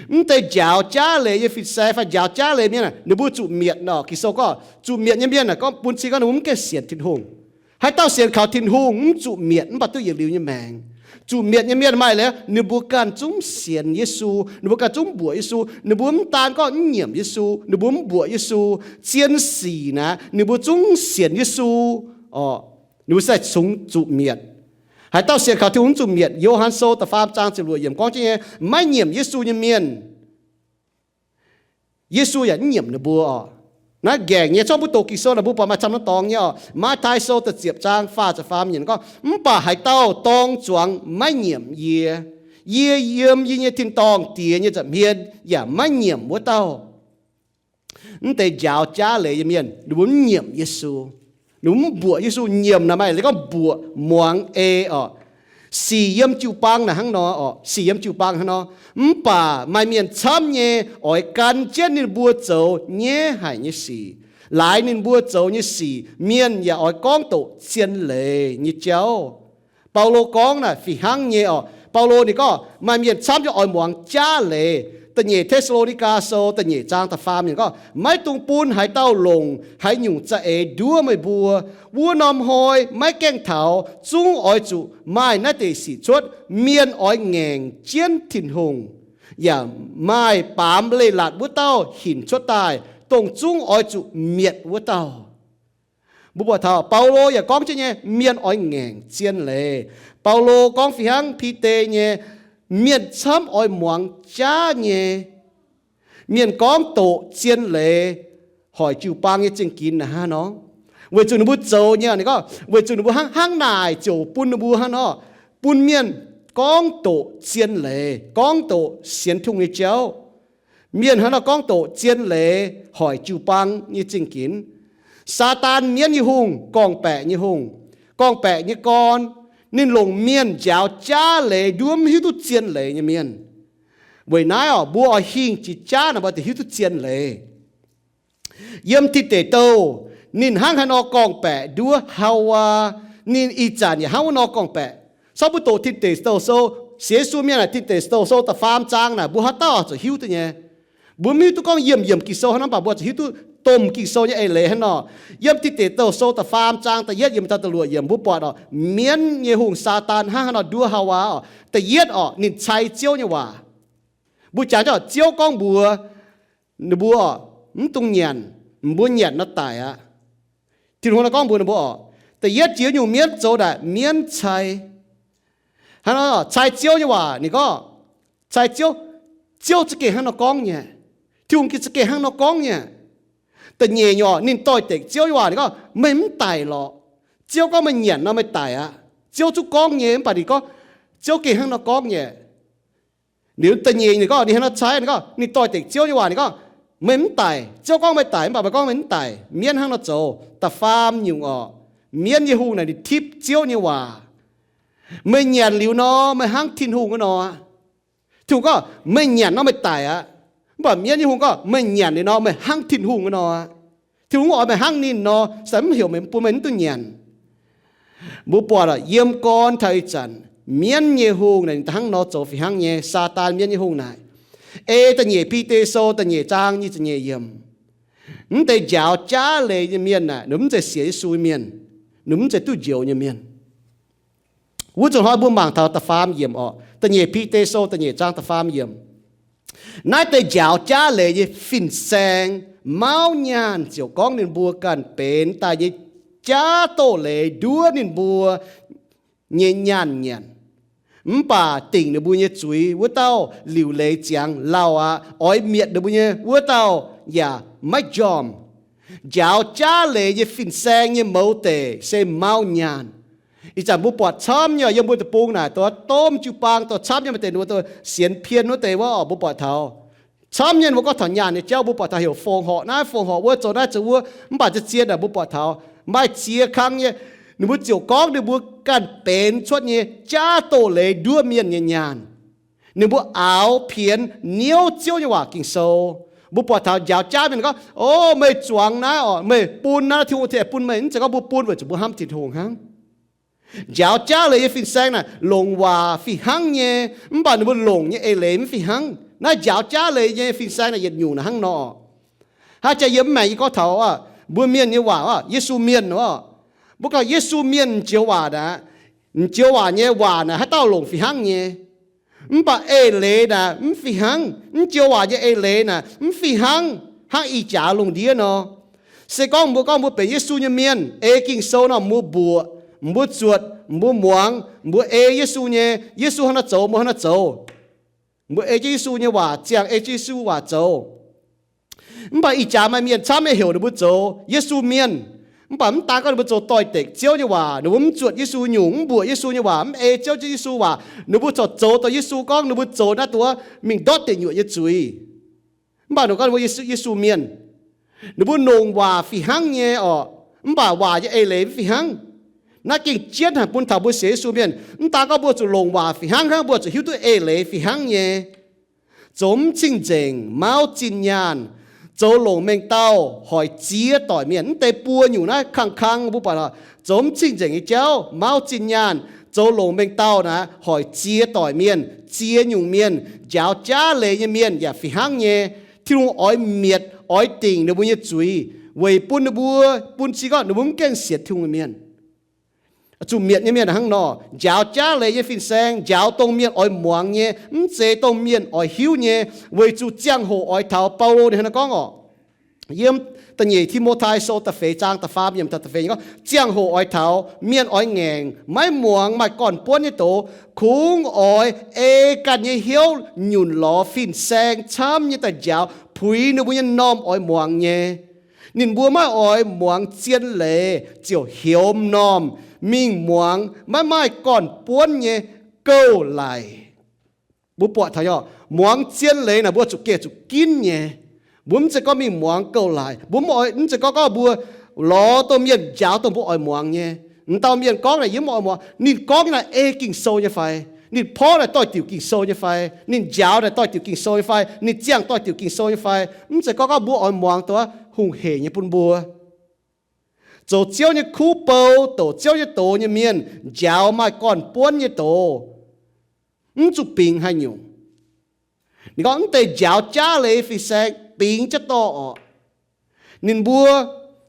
Mv deix njaaux jaav leiz nyei fin-saeng fai njaaux jaav leiz mienh, ninh mbuo zuqc mietc nor. Ging-Sou gorngv zuqc mietc nyei mienh aah, gorngv bun cing gorngv ninh mbuo mv gaengh sienx Tin-Hungh. Haaix dauh sienx kaux Tin-Hungh mv zuqc mietc mv baac duqv yietc liuz nyei maengc. Zuqc mietc nyei mienh maaih leiz, ninh mbuo ganh zungv sienx Yesu, ninh mbuo ganh zungv mbuoqc Yesu. Ninh mbuo mv daan gorngv mv nyiemc Yesu, ninh mbuo mv mbuoqc Yesu, zien sic naaic ninh mbuo zungv sienx Yesu oc. Ninh mbuo se cungx zuqc mietc. Haaix dauh sienx kaux Tin-Hungh mv zuqc mietc. Yo^han Sou da'faam zaang ziepc luoqc yiemc gorngv jienv nyei, maiv nyiemc Yesu nyei mienh, Yesu yaac mv nyiemc ninh mbuo oc. Naaiv nqaengc nyei, corc mbuo doqc Ging-Sou naaic mbuo buatc maaih camv norm dorngx nyei oc. Matv^taai Sou da'ziepc zaang faah ziepc faam yiemc gorngv, mv baac haaix dauh dorng zuangx maiv nyiemc yie, yie yiem yie nyei tin-dorngh Diex nyei nza'hmien yaac maiv nyiemc wuov dauh. Mv deix njaaux jaav leiz nyei mienh, ninh mbuo mv nyiemc Yesu. Ninh mbuo mv mbuoqc Yesu. Nyiemc naaic maaih leiz gorngv mbuoqc, muangx, ei oc. Sic yiem jiu-baang naaic hnangv nor oc. Sic yiem jiu-baang hnangv nor. Mv baac maaih mienh camv nyei oix gan jienv ninh mbuo zoux nyaiv haic nyei sic. Laaix ninh mbuo zoux nyei sic, mienh yaac oix gorngv doqc zien leiz nyei jauv. Baulo gorngv naaic fih hnangv nyei oc. Baulo ninh gorngv maaih mienh camv nyei oix muangx jaav leiz. Da'nyeic Te^saa^lo^ni^gaa Sou da'nyeic zaang da'faam ninh gorngv, maiv dungx bun haaix dauh longc haaix nyungc za'eix nduov meih mbuo. Wuov norm hnoi maiv gaengh taux, zungv oix zuqc maaih naaiv deix sic cuotv. Mienh oix ngaengc jienv Tin-Hungh, yaac maaih baamz leiz-latc wuov dauh hinc cuotv daaih, dongh zungv oix zuqc mietc wuov dauh. Mbuo buatc taux Baulo yaac gorngv jienv nyei, mienh oix ngaengc zien leiz. Baulo gorngv fih hnangv Bide nyei, mienh camv oix muangx jaav nyei. Mienh gorngv doqc zien leiz hoic jiu-baang nyei zingh ginx naaic hnangv nor. Weic zuqc ninh mbuo zoux nyei, ninh gorngv weic zuqc ninh mbuo hnangv, hnangv naaic ziouc bun ninh mbuo hnangv nor, bun mienh gorngv doqc zien leiz, gorngv doqc sienx Tin-Hungh nyei jauv. Mienh hnangv nor gorngv doqc zien leiz hoic jiu-baang nyei zingh ginx. Saadaan, mienv nyei hungh, gorngv-baeqc nyei hungh, gorngv-baeqc nyei gorn, Ninh longc mienh njaaux jaav leiz nduov mv hiuv duqv zien leiz nyei mienh. Weic naaiv oc, mbuo oix hingh jiex jaav naaic mbuo ziouc hiuv duqv zien leiz. Yiem Tin Deic Douh, ninh hnangv haaix nor gorngv-baeqc nduov Haawaa, ninh ih zanc yaac hnangv wuov nor gorngv-baeqc. Corc mbuo doqc Tin Deic Douh Sou, sienx Yesu mienh naaic Tin Deic Douh Sou da'faam zaang naaic, mbuo haaix dauh zuqc hiuv duqv nyei. Mbuo mv hiuv duqv gorngv yiemh yiemc Ging-Sou hnangv, mv baac mbuo zuqc hiuv duqv domh Ging-Sou nyei eix leiz hnangv nor. Yiem Tin Deic Douh Sou da'faam zaang da'yietv yiem daaih da'luoqc yiemc mbuo buatc oc, mienv nyei hungh Saadaan hnangv haaix nor nduov Haawaa oc. Da'yietv oc, ninh cai Ziouv nyei waac. Mbuo jangx jienv oc, Ziouv gorngv mbuox ninh mbuo oc, mv dungx nyanc, mbuo nyanc nor daic aqv. Tin-Hungh nor gorngv mbuox ninh mbuo oc, da'yietv jiex nyungc mienv zoux naaic mienv cai. Hnangv nor cai Ziouv nyei waac ninh gorngv, cai Ziouv, Ziouv za'gengh hnangv nor gorngv nyei. Tin-Hungh za'gengh hnangv nor gorngv nyei. Da'nyeic nyungc oc, ninh doix-dekc Ziouv nyei waac ninh gorngv, meih mv daic lorqc. Ziouv gorngv meih nyanc nor meih daic aqv. Ziouv zungv gorngv nyei mv baac ninh gorngv, Ziouv gengh hnangv nor gorngv nyei. Liuz da'nyeic ninh gorngv ninh hnangv nor cai, ninh gorngv ninh doix-dekc Ziouv nyei waac ninh gorngv, meih mv daic. Ziouv gorngv meih daic mv baac meih gorngv meih mv daic. Mienv hnangv nor zoux. Da'faam nyungc oc, mienv nyei hungh naaic ninh tipv Ziouv nyei waac. Meih nyanc liuz nor meih hnangv Tin-Hungh wuov nor aqv. Tin-Hungh gorngv meih nyanc nor meih daic aqv. Mv baac mienv nyei hungh gorngv meih nyanc liuz nor meih hnangv Tin-Hungh wuov nor aqv. Tin-Hungh oix meih hnangv ninh nor, se mv heuc meih, bun meih mv duqv nyanc. Mbuo buatc oc, yiem gorn taux ih zanc, mienv nyei hungh naaic ninh da'hnangv nor zoux fih hnangv nyei, Saadaan mienv nyei hungh naaic. Ei da'nyeic Bide Sou da'nyeic zaang nyic ziepc nyeic yiemc. Mv deix njaaux jaav leiz nyei mienh naaic, ninh mv zeiz sienx Yesu nyei mienh, ninh mv zeiz duqv njoux nyei mienh. Wuov zanc hnoi mbuo mangc taux da'faam yiemc oc, da'nyeic Bide Sou da'nyeic zaang da'faam yiemc. Naaiv deix njaaux jaav leiz nyei fin-saeng mauv nyaanh ziouc gorngv ninh mbuo ganh benx daaih nyei jaav doz-leiz nduov ninh mbuo nyei nyaanh nyanc. Mv baac dingc ninh mbuo nyei zuiz wuov dauh liuc leiz ziangx lauh aqv. Oix mietc ninh mbuo nyei wuov dauh yaac maiv njormh. Njaaux jaav leiz nyei fin-saeng nyei mouz deic se mauv nyaanh. Ih zanc mbuo buatc camv nyei yiem mbuo deic-bung naaic, dongh domh jiu-baang dongh camv nyei maaih deix ninh mbuo dongh sienx pien wuov deix wuov oc, mbuo buatc taux camv nyei mbuo gorngv taux nyaanh nyei jauv, mbuo buatc taux heuc fongc horc naaiv fongc horc wuov, zoux naaiv zoux wuov, mv baac zien-zien naaic mbuo buatc taux maaih ziex kang nyei, ninh mbuo ziouc gorngv ninh mbuo ganh benx cuotv nyei jaav doz-leiz nduov mienh nyei nyaanh. Ninh mbuo aaux pienx niouv Ziouv nyei waac Ging-Sou. Mbuo buatc taux njaaux jaav mienh gorngv, O, meih zuangx naaiv oc, meih bun naaiv, Tin-Hungh bun meih, mv zeiz gorngv mbuo bun weic zuqc mbuo hnamv Tin-Hungh hnangv. Njaaux jaav leiz nyei fin-saeng naaic longc waac fih hnangv nyei, mv baac ninh mbuo longc nyei eix leiz mv fih hnangv. Naaiv njaaux jaav leiz nyei fin-saeng naaic yietc nyungc naaic hnangv nor. Hnangv jaax yie mv maengc yie gorngv taux oc, mbuo mienh nyei waac oc, Yesu mienh oc. Mbuo gorngv Yesu mienh m'njoux waac naaic, m'njoux waac nyei waac naaic haaix dauh longc fih hnangv nyei. Mv baac eix leiz naaic mv fih hnangv. M'njoux waac nyei eix leiz naaic mv fih hnangv hnangv ih jaax lungh ndiev nor. Se gorngv mbuo gorngv mbuo benx Yesu nyei mienh, ei Ging-Sou nor mbuo mbuoqc, mbuo zuotc, mbuo muangx, mbuo ei Yesu nyei, Yesu hnangv naaiv zoux mbuo hnangv naaiv zoux. Mbuo ei jienv Yesu nyei waac ziangh, ei jienv Yesu waac zoux. Mv baac ih jaax maaih mienh camv nyei heuc ninh mbuo zoux Yesu mienh. Mv baac mv daan gorngv ninh mbuo zoux doix-dekc Ziouv nyei waac, ninh mbuo mv zuotc Yesu nyungc, mv mbuoqc Yesu nyei waac, mv ei Ziouv jienv Yesu waac, ninh mbuo corc zoux dongh Yesu gorngv ninh mbuo zoux naaiv dongh wuov mingh ndortv deic nyuoqc nyei zuiz. Mv baac ninh gorngv ninh mbuo Yesu, Yesu mienh, ninh mbuo longc waac fih hnangv nyei orqc, mv baac waac nyei eix leiz mv fih hnangv. Naaiv gengh jienv haic bun taux mbuo sienx Yesu mienh. Mv daan gorngv mbuo zuqc longc waac fih hnangv hnangv, mbuo zuqc hiuv duqv eix leiz fih hnangv nyei. Zoux mv cing-nzengc, mauv zinh nyaanh, zoux longc mengh dauh hoic ziex doic mienh. Mv deix buo nyungc naaiv kangv-kangv mbuo buatc oc. Zoux mv cing-nzengc nyei jauv, mauv zinh nyaanh, zoux longc mengh dauh naaiv hoic ziex doic mienh, ziex nyungc mienh, njaaux jaav leiz nyei mienh yaac fih hnangv nyei. Tin-Hungh oix mietc, oix dingc ninh mbuo nyei zuiz, weic bun ninh mbuo, bun cing gorngv ninh mbuo mv gaengh sienx Tin-Hungh nyei mienh. Zuqc mietc nyei mienh hnangv nor, njaaux jaav leiz nyei fin-saeng, njaaux dongh mienh oix muangx nyei, mv zeiz dongh mienh oix hiuv nyei, weic zuqc ziangh hoc oix taux. Baulo ninh hnangv naaiv gorngv orqc, yiem da'nyeic Ti^mo^tai Sou da'feix zaang da'faam yiemc taux da'feix gorngv, ziangh hoc oix taux, mienh oix ngaengc, maiv muangx maaih gorn-buonv nyei doz, kungx oix ei ganh nyei hnyouv nyunc lorz fin-saeng camv nyei daaih njaaux, puix ninh mbuo nyei m'normh oix muangx nyei. Ninh mbuo maiv oix muangx zien leiz ziouc heuc m'normh mingh muangx maiv maaih gorn-buonv nyei gouv-laic. Mbuo buatc taux nyei, muangx zien leiz naaic mbuo zuqc geh zuqc ginv nyei. Mbuo mv zeiz gorngv mingh muangx gouv-laic. Mbuo mv oix, mv zeiz gorngv gorngv mbuo lorz dongh mienh njaaux dongh mbuo oix muangx nyei. M'dauh mienh gorngv naaic yie mv oix muangx. Ninh gorngv naaic ei Ging-Sou nyei fai? Ninh porv naaic doix-diuc Ging-Sou nyei fai? Ninh njaaux naaic doix-diuc Ging-Sou nyei fai? Ninh ziangh doix-diuc Ging-Sou nyei fai? Mv zeiz gorngv gorngv mbuo oix muangx duqv hungh hec nyei bun mbuo. Zoux Ziouv nyei kuv bou, doqc Ziouv nyei doz nyei mienh, njaaux maaih gorn-buonv nyei doz, mv zuqc bingx haaix nyungc. Ninh gorngv mv deix njaaux jaav leiz fin-saeng bingx jienv dorh orqc. Ninh mbuo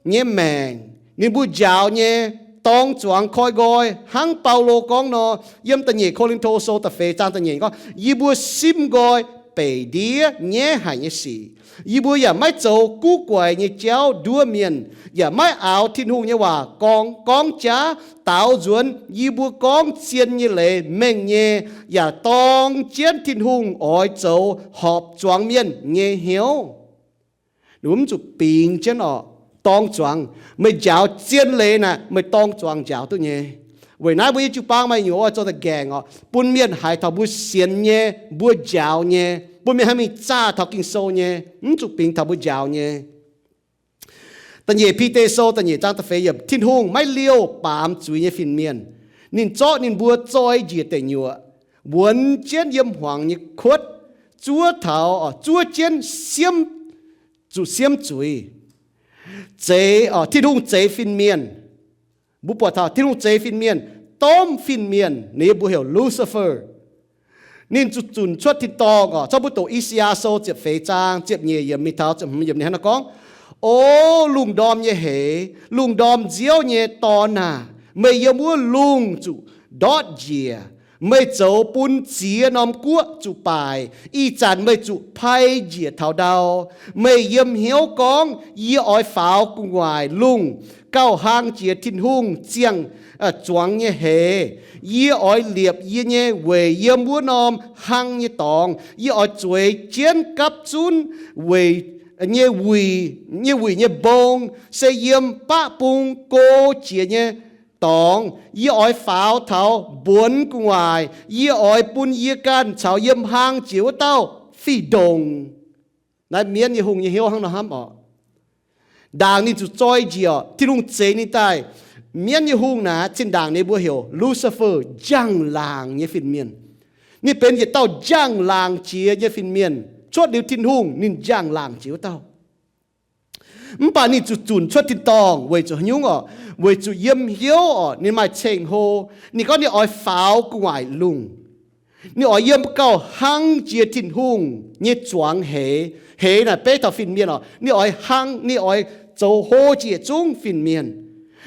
nyei maengc, ninh mbuo njaaux nyei, dorng zuangx koi nqoi, hnangv Baulo gorngv nor, yiem da'nyeic Ko^lin^to Sou da'feix zaang da'nyeic gorngv, yie mbuo simv nqoi beic ndiev nyaiv haic nyei sic. Yie mbuo yaac maiv zoux guv guaix nyei jauv nduov mienh, yaac maiv aaux Tin-Hungh nyei waac gorngv, gorngv jaav daaux nzuonx. Yie mbuo gorngv zien nyei leiz mengh nyei, yaac dorng jienv Tin-Hungh oix zoux horpc zuangx mienh nyei hnyouv. Mv zuqc bingx jienv orqc, dorng zuangx. Meih njaaux zien leiz naaic, meih dorng zuangx njaaux duqv nyei. Weic naaiv mbuo nyei jiu-baang maaih nyungc oix zoux da'gaengh orqc, bun mienh haiz taux mbuo sienx nyei, mbuo njaaux nyei, bun mienh haih mingh zaah taux Ging-Sou nyei, mv zuqc bingx taux mbuo njaaux nyei. Da'nyeic Bide Sou da'nyeic zaang da'feix yiemc, Tin-Hungh maiv liouh baamz zuiz nyei fin-mienh. Ninh zorqv ninh mbuo zoi njiec deic nyuoqc, wuonx jienv yiem hmuangx nyei kuotv, zuov taux, zuov jienv siemv, zuqc siemv zuiz. Zeix, Tin-Hungh zeix fin-mienh. Mbuo buatc taux Tin-Hungh zeix fin-mienh, domh fin-mienh, ninh mbuo heuc Lucifer. Ninh zuqc zunc cuotv tin-dorngh orqc. Zorqv mbuo doqc I^saa^yaa Sou ziepc feix zaang ziepc nyeic yiemc mingh taux ziepc hmz yiemc ninh hnangv naaiv gorngv, O lungh ndorm nyei heix, lungh ndorm nziouv nyei dorn aah! Meih yiem wuov lungh zuqc ndortv njiec. Meih zoux bun ziex norm guoqv zuqc baaic. Ih zanc meih zuqc pai njiec taux ndau. Meih yiem hnyouv gorngv, Yie oix faaux gu'nguaaic lungh, gauh hlang jiex Tin-Hungh ziangh zuangx nyei heix. Yie oix liepc yie nyei weic yiem wuov norm hlang nyei dorngx. Yie oix zueiz jienv gapv zunv weic nyei wuic, nyei wuic nyei mbong, se yiem baqv bung go jiex nyei dorngx. Yie oix faaux taux mbuonx gu'nguaaic. Yie oix bun yie ganh caux yiem hlang jiex wuov dauh fih ndongc. Naaiv mienv nyei hungh nyei hnyouv hnangv nor hnamv orqc. Ndaangc ninh zuqc zoi njiec orqc, Tin-Hungh zeix ninh daaih. Mienv nyei hungh naaic zinh ndaangc ninh mbuo heuc Lucifer, njang-laangc nyei fin-mienh. Ninh benx yietc dauh njang-laangc jiex nyei fin-mienh. Cuotv liuz Tin-Hungh ninh njang-laangc jiex wuov dauh. Mv baac ninh zuqc zunc cuotv tin-dorngh weic zuqc haaix nyungc orqc? Weic zuqc yiem hnyouv orqc, ninh maaih ceng-hlo. Ninh gorngv ninh oix faaux gu'nguaaic lungh. Ninh oix yiem gauh hlang jiex Tin-Hungh nyei zuangx heix. Heix naaic beiv taux fin-mienh orqc. Ninh oix hlang, ninh oix zoux hlo jiex yietc zungv fin-mienh.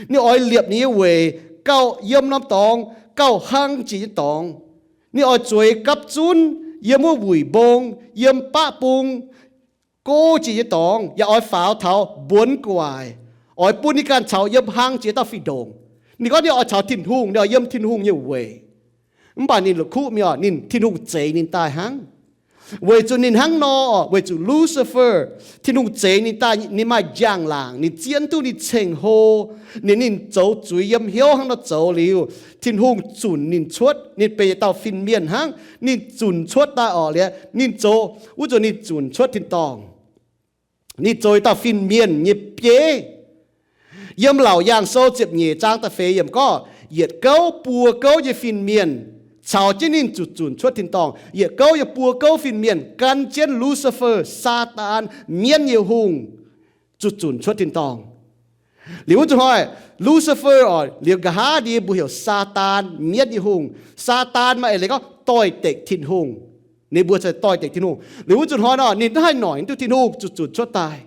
Ninh oix liepc ninh nyei weic gauh yiem norm dorngx gauh hlang jiex nyei dorngx. Ninh oix zueiz gapv zunv yiem wuov wuic mbong, yiem baqv bung, go jiex nyei dorngx, yaac oix faaux taux mbuonx gu'nguaaic, oix bun ninh ganh caux yiem hlang jiex dauh fih ndongc. Ninh gorngv ninh oix caux Tin-Hungh, ninh oix yiem Tin-Hungh nyei weic. Mv baac ninh la'kuqv mingh orqc, ninh, Tin-Hungh zeix ninh daaih hnangv. Weic zuqc ninh hnangv nor orqc, weic zuqc Lucifer, Tin-Hungh zeix ninh daaih, ninh maaih njang-laangc, ninh zieqv duqv ninh ceng-hlo, ninh, ninh zoux zuiz yiem hnyouv hnangv nor zoux liuz, Tin-Hungh zunc ninh cuotv, ninh benx yietc dauh fin-mienh hnangv. Ninh zunc cuotv daaih orqc liuz, ninh zoux, wuov zanc ninh zunc cuotv tin-dorngh. Ninh zoux yietc dauh fin-mienh nyei bieiv. Yiem Laauc Yaangh Sou ziepc nyeic zaang da'feix yiemc gorngv, yietc gouv buo gouv nyei fin-mienh caux jienv ninh zuqc zunc cuotv tin-dorngh. Yietc gouv yiem buo gouv fin-mienh gan jienv Lucifer, Saadaan, mienv nyei hungh, zuqc zunc cuotv tin-dorngh. Liuz wuov zanc hnoi, Lucifer orqc, liuz nqa'haav ndie mbuo heuc Saadaan, mienv nyei hungh. Saadaan maaih eix leiz gorngv doix-dekc Tin-Hungh. Ninh mbuo se doix-dekc Tin-Hungh. Liuz wuov zanc hnoi nor, ninh mv haih noic duqv Tin-Hungh, zuqc zunc cuotv daaih.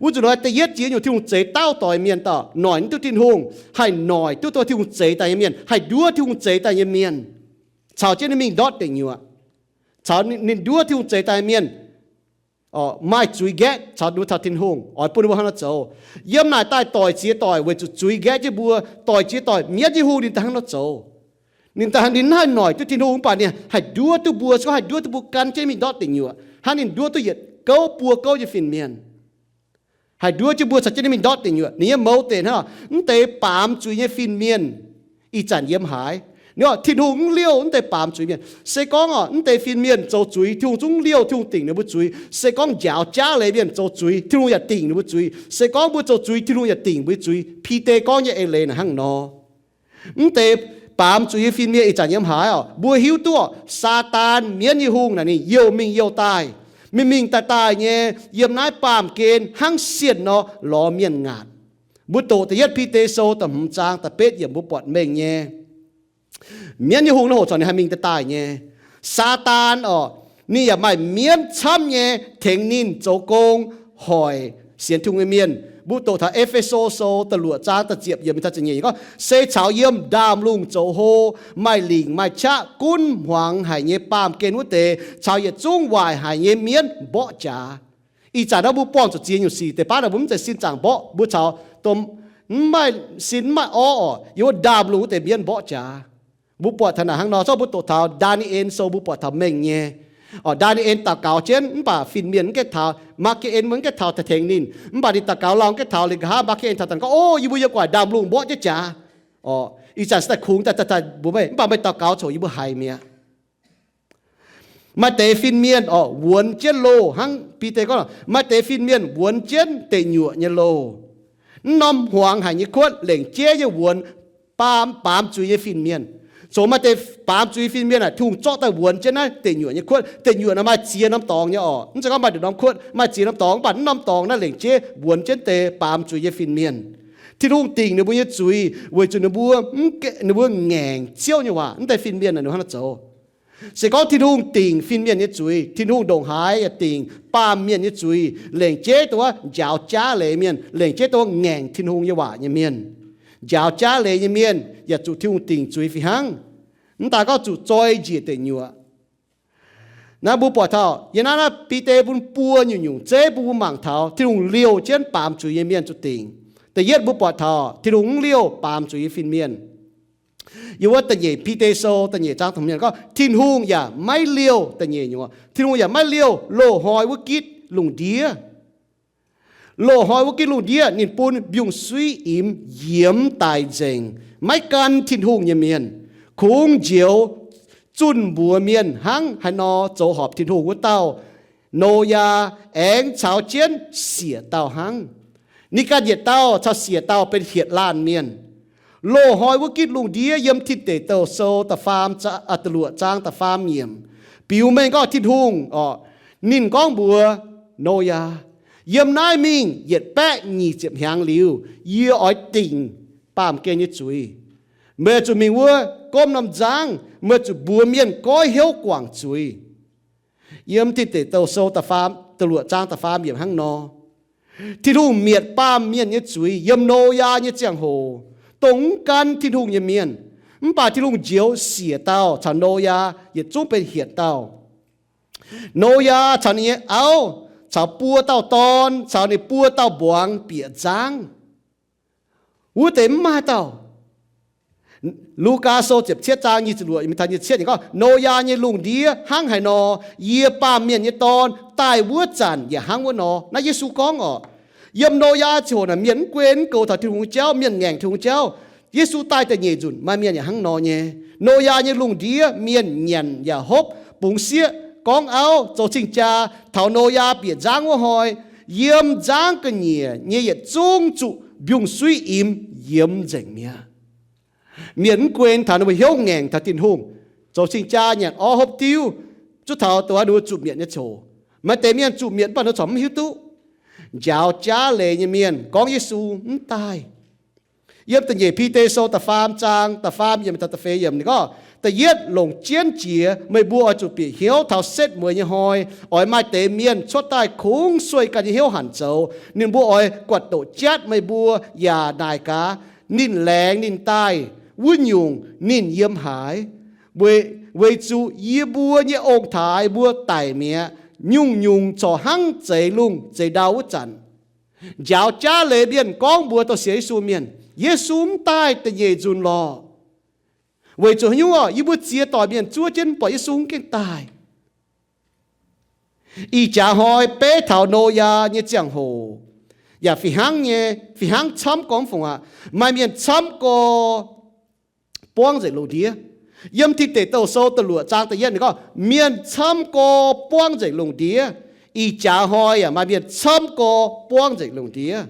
Wuov zanc hnoi da'yietv jiex nyungc Tin-Hungh zeix dauh doic mienh dauh noic duqv Tin-Hungh, haih noic duqv Tin-Hungh zeix daaih nyei mienh, haih nduov Tin-Hungh zeix daaih nyei mienh, caux jienv ninh mingh ndortv deic nyuoqc, caux ninh nduov Tin-Hungh zeix daaih nyei mienh maaih zuiz nqaeqv caux ninh mbuo taux Tin-Hungh, oix bun ninh mbuo hnangv nor zoux. Yiem naaic daaih doic ziex doic weic zuqc zuiz nqaeqv jienv mbuo, doic ziex doic mienv nyei hungh ninh daaih hnangv nor zoux. Ninh daaih, ninh mv haih noic duqv Tin-Hungh, mv baac ninh haih nduov duqv mbuo, se gorngv haih nduov duqv mbuo gan jienv mingh ndortv deic nyuoqc, hnangv ninh nduov duqv yietc gouv buo gouv nyei fin-mienh. Haih nduov jienv mbuo caux jienv ninh mingh ndortv deic nyuoqc. Ninh nyei mouz deix hnangv, mv deix baamz zuiz nyei fin-mienh ih zanc yiem haaix? Ninh orqc, Tin-Hungh mv liouh mv deix baamz zuiz mienh. Se gorngv orqc, mv deix fin-mienh zoux zuiz, Tin-Hungh zungv liouh, Tin-Hungh dingc ninh mbuo zuiz. Se gorngv njaaux jaav leiz mienh zoux zuiz, Tin-Hungh yaac dingc ninh mbuo zuiz. Se gorngv mbuo zoux zuiz, Tin-Hungh yaac dingc mbuo zuiz. Bide gorngv nyei eix leiz naaic hnangv nor. Mv deix baamz zuiz nyei fin-mienh ih zanc yiem haaix oc? Mbuo hiuv duqv Saadaan, mienv nyei hungh naaic ninh youh mingh youh daaih, mingh mingh daaih daaih nyei yiem naaiv baamh gen hnangv sienh nor lorz mienh ngaatc. Mbuo doqc da'yietv Bide Sou da'hmz zaang da'betv yiemc mbuo buatc mengh nyei. Mienv nyei hungh naaiv hoc corc ninh haih mingh daaih daaih nyei. Saadaan oc, ninh yaac maaih mienv camv nyei tengx ninh zoux gong hoic sienx Tin-Hungh nyei mienh. Mbuo doqc taux E^fe^so Sou da'luoqc zaang da'ziepc yiemc taux ziepc nyeic gorngv, se caux yiem ndaamv-lungh zoux hlo, maaih lingc maaih qaqv, gunv hmuangx haic nyei baamh gen wuov deix, caux yietc zungv waaic haic nyei mienv mborqv jaax. Ih zanc naaiv mbuo buangh zuqc ziex nyungc sic, deix baav naaic mbuo mv zeiz sin zaangc mborqv, mbuo caux dongh mv maaih sin mv maaih orv oc, yiem wuov ndaamv-lungh wuov deix mienv mborqv jaax. Mbuo buatc taux naaic hnangv nor, zorqv mbuo doqc taux Ndaa^ni^en Sou mbuo buatc taux mengh nyei. Oc, Ndaa^ni^en daux gaux jienv mv baac fin-mienh mv gaengh taux, Maa^ke^en mbuo mv gaengh taux tengx ninh. Mv baac ninh daux gaux lauh mv gaengh taux, liuz nqa'haav Maa^ke^en taux daaih gorngv, o, yie mbuo yiem gu'nguaaic ndaamv-lungh mborqv jienv jaax. Oc, ih zanc se daaih kungx daaih daaih daaih mbuox meih, mv baac meih daux gaux coc yie mbuo haiz mi'aqv. Maaih deix fin-mienh oc, wuonx jienv loh, hnangv Bide gorngv, maaih deix fin-mienh wuonx jienv deic nyuoqc nyei loh. Mv norm hmuangx haic nyei kuotv, lengc jeiv nyei wuonx, baamz, baamz zuiz nyei fin-mienh. Coc maaih deix baamz zuiz fin-mienh aah, Tin-Hungh zorqv daaih wuonx jienv naaiv deic nyuoqc nyei kuotv. Deic nyuoqc naaiv maaih ziex norm dorngx nyei oc. Mv zeiz gorngv maaih nduqc norm kuotv, maaih ziex norm dorngx, mv baac mv norm dorngx naaiv lengc jeiv wuonx jienv deix baamz zuiz nyei fin-mienh. Tin-Hungh dingc ninh mbuo nyei zuiz weic zuqc ninh mbuo, ninh mbuo ngaengc Ziouv nyei waac, mv deix fin-mienh naaic ninh hnangv naaiv zoux. Se gorngv Tin-Hungh dingc fin-mienh nyei zuiz, Tin-Hungh ndongc haaix yaac dingc baamh mienh nyei zuiz, lengc jeiv dongh wuov njaaux jaav leiz mienh, lengc jeiv dongh wuov ngaengc Tin-Hungh nyei waac nyei mienh. Njaaux jaav leiz nyei mienh yaac zuqc Tin-Hungh dingc zuiz fih hnangv. Mv daaih gorngv zuqc zoi njiec deic nyuoqc. Naaiv mbuo buatc taux yiem naaiv, naaiv Bide bun buo nyungc-nyungc zeiv bun mbuo mangc taux Tin-Hungh liouh jienv baamz zuiz nyei mienh zuqc dingc. Da'yietv mbuo buatc taux Tin-Hungh mv liouh baamz zuiz nyei fin-mienh. Yiem wuov da'nyeic Bide Sou da'nyeic zaang da'hmz gorngv, Tin-Hungh yaac maiv liouh, da'nyeic nyungc, Tin-Hungh yaac maiv liouh loz-hnoi wuov gitv lungh ndiev. Loz-hnoi wuov gitv lungh ndiev ninh bun mbiungc-suiv imx yiemx daic nzengc maiv gan Tin-Hungh nyei mienh, kungx njoux zunh mbuox mienh hnangv haaix nor zoux horpc Tin-Hungh wuov dauh, Noyaa, aengx caux jienv siec dauh hnangv. Ninh ganh yietc dauh caux siec dauh benx hietc laanh mienh. Loz-hnoi wuov gitv lungh ndiev yiem Tin Deic Douh Sou da'faam, da'luoqc zaang da'faam yiemc biux mengh gorngv Tin-Hungh oc, ninh gorngv mbuox Noyaa, yiem naaiv mingh yietc baeqv nyic ziepc hnyangx liuz, yie oix dingc baamh gen nyei zuiz. Meih zuqc mingh wuov gomv norm nzangv, meih zuqc mbuox mienh goiv hnyouv guangc zuiz. Yiem Tin Deic Douh Sou da'faam, da'luoqc zaang da'faam yiemc hnangv nor. Tin-Hungh mietc baamh mienh nyei zuiz yiem Noyaa nyei ziangh hoc, dongh mv gan Tin-Hungh nyei mienh. Mv baac Tin-Hungh njoux siec dauh caux Noyaa yietc zungv benx hietc dauh. Noyaa caux ninh nyei auv caux buo dauh dorn caux ninh buo dauh mbuangz bieqc nzangv. Wuov deix mv maaih dauh. Lugaa Sou ziepc cietv zaang nyic ziepc luoqc gorngv, Noyaa nyei lungh ndiev hnangv haaix nor, yie, Baamh Mienh nyei Dorn, daaih wuov zanc yaac hnangv wuov nor. Naaiv Yesu gorngv oc. Yiem Noyaa ziangh hoc naaic mienh mv guen mv goux taux Tin-Hungh nyei jauv, mienh ngaengc Tin-Hungh jauv. Yesu daaih da'nyeic nzunc maaih mienh yaac hnangv nor nyei. Noyaa nyei lungh ndiev mienh nyanc yaac hopv, bungx sieqv, gorngv auv, zoux cing-jaa. Taux Noyaa bieqc nzangv wuov hnoi, yiem nzangv ga'nyiec nyei yietc zungv zuqc mbiungc-suiv imx yiemx nzengc mi'aqv. Mienh mv guen taux ninh mbuo hnyouv ngaengc taux Tin-Hungh, zoux cing-jaa, nyanc orv, hopv diuv, zuov taux dongh ninh mbuo zuqc mietc nyei ziangh hoc. Maaih deix mienh zuqc mietc mv baac ninh corc mv hiuv duqv. Njaaux jaav leiz nyei mienh gorngv Yesu mv daaih. Yiem da'nyeic Bide Sou da'faam zaang da'faam yiemc taux da'feix yiemc ninh gorngv, da'yietv longc jienv jiex meih mbuo oix zuqc bieqc hnyouv taux setv mueiz nyei hnoi, oix maaih deix mienh cuotv daaih kungx sueih ganh nyei hnyouv hanc zoux. Ninh mbuo oix guatc doqc jatv meih mbuo yaac naaic gaax, ninh laengz ninh daaih wuov nyungc ninh yiem haaix. Weic, weic zuqc yie mbuo nyei ong-taaix mbuo daic mi'aqv, nyungc-nyungc corc hnangv zeix lungh zeix ndau wuov zanc. Njaaux jaav leiz mienh gorngv mbuox dongh sienx Yesu mienh, Yesu mv daaih da'nyeic nzunc lorqc. Weic zuqc haaix nyungc orqc? Yie mbuo ziex doic mienh zuov jienv buatc Yesu mv gengh daaih. Ih jaax hnoi beiv taux Noyaa nyei ziangh hoc yaac fih hnangv nyei, fih hnangv camv gorngv fungc aqv. Maaih mienh camv gorx buangv nzengc lungh ndiev. Yiem Tin Deic Douh Sou da'luoqc zaang da'yietv ninh gorngv, mienh camv gorx buangv nzengc lungh ndiev. Ih jaax hnoi yaac maaih mienh camv gorx buangv nzengc lungh ndiev.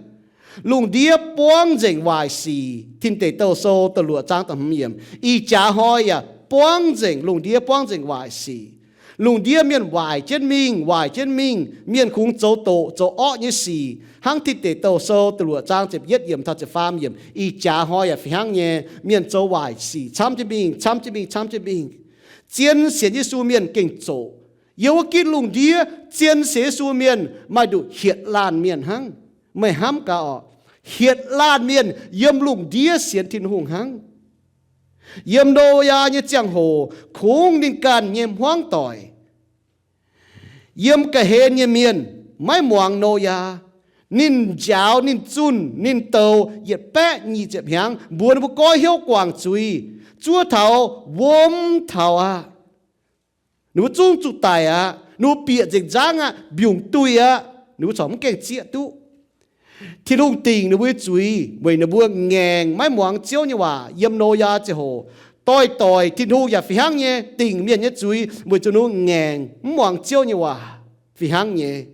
Lungh ndiev buangv nzengc waaic sic. Tin Deic Douh Sou da'luoqc zaang da'hmz yiemc. Ih jaax hnoi yaac buangv nzengc, lungh ndiev buangv nzengc waaic sic. Lungh ndiev mienh waaic jienv mingh, waaic jienv mingh, mienh kungx zoux doqc zoux orqv nyei sic. Hnangv Tin Deic Douh Sou da'luoqc zaang ziepc yietv yiemc taux ziepc faam yiemc. Ih jaax hnoi yaac fih hnangv nyei, mienh zoux waaic sic camv jienv mingh, camv jienv mingh, camv jienv mingh. Zien sienx Yesu mienh gengh zoqc. Yiem wuov gitv lungh ndiev, zien sienx Yesu mienh maaih nduqc hietc laanh mienh hnangv. Meih hnamv gaax orqc, hietc laanh mienh yiem lungh ndiev sienx Tin-Hungh hnangv. Yiem Noyaa nyei ziangh hoc, kungx ninh ganh nyei hmuangv doic. Yiem ga'hlen nyei mienh maiv muangx Noyaa. Ninh njaaux, ninh zunh, ninh douz yietc baeqv nyic ziepc hnyangx, mbuox ninh mbuo goiv hnyouv guangc zuiz. Zuov taux wuom taux aqv. Ninh mbuo zungv zuqc daic aqv. Ninh mbuo bieqc nzengc nzangv aqv, mbiungc duih aqv. Ninh mbuo corc mv gaengh zieqv duqv. Tin-Hungh dingc ninh mbuo nyei zuiz weic ninh mbuo ngaengc maiv muangx Ziouv nyei waac. Yiem Noyaa ziangh hoc, doix-doix Tin-Hungh yaac fih hnangv nyei dingc mienh nyei zuiz weic zuqc ninh mbuo ngaengc mv muangx Ziouv nyei waac. Fih hnangv nyei.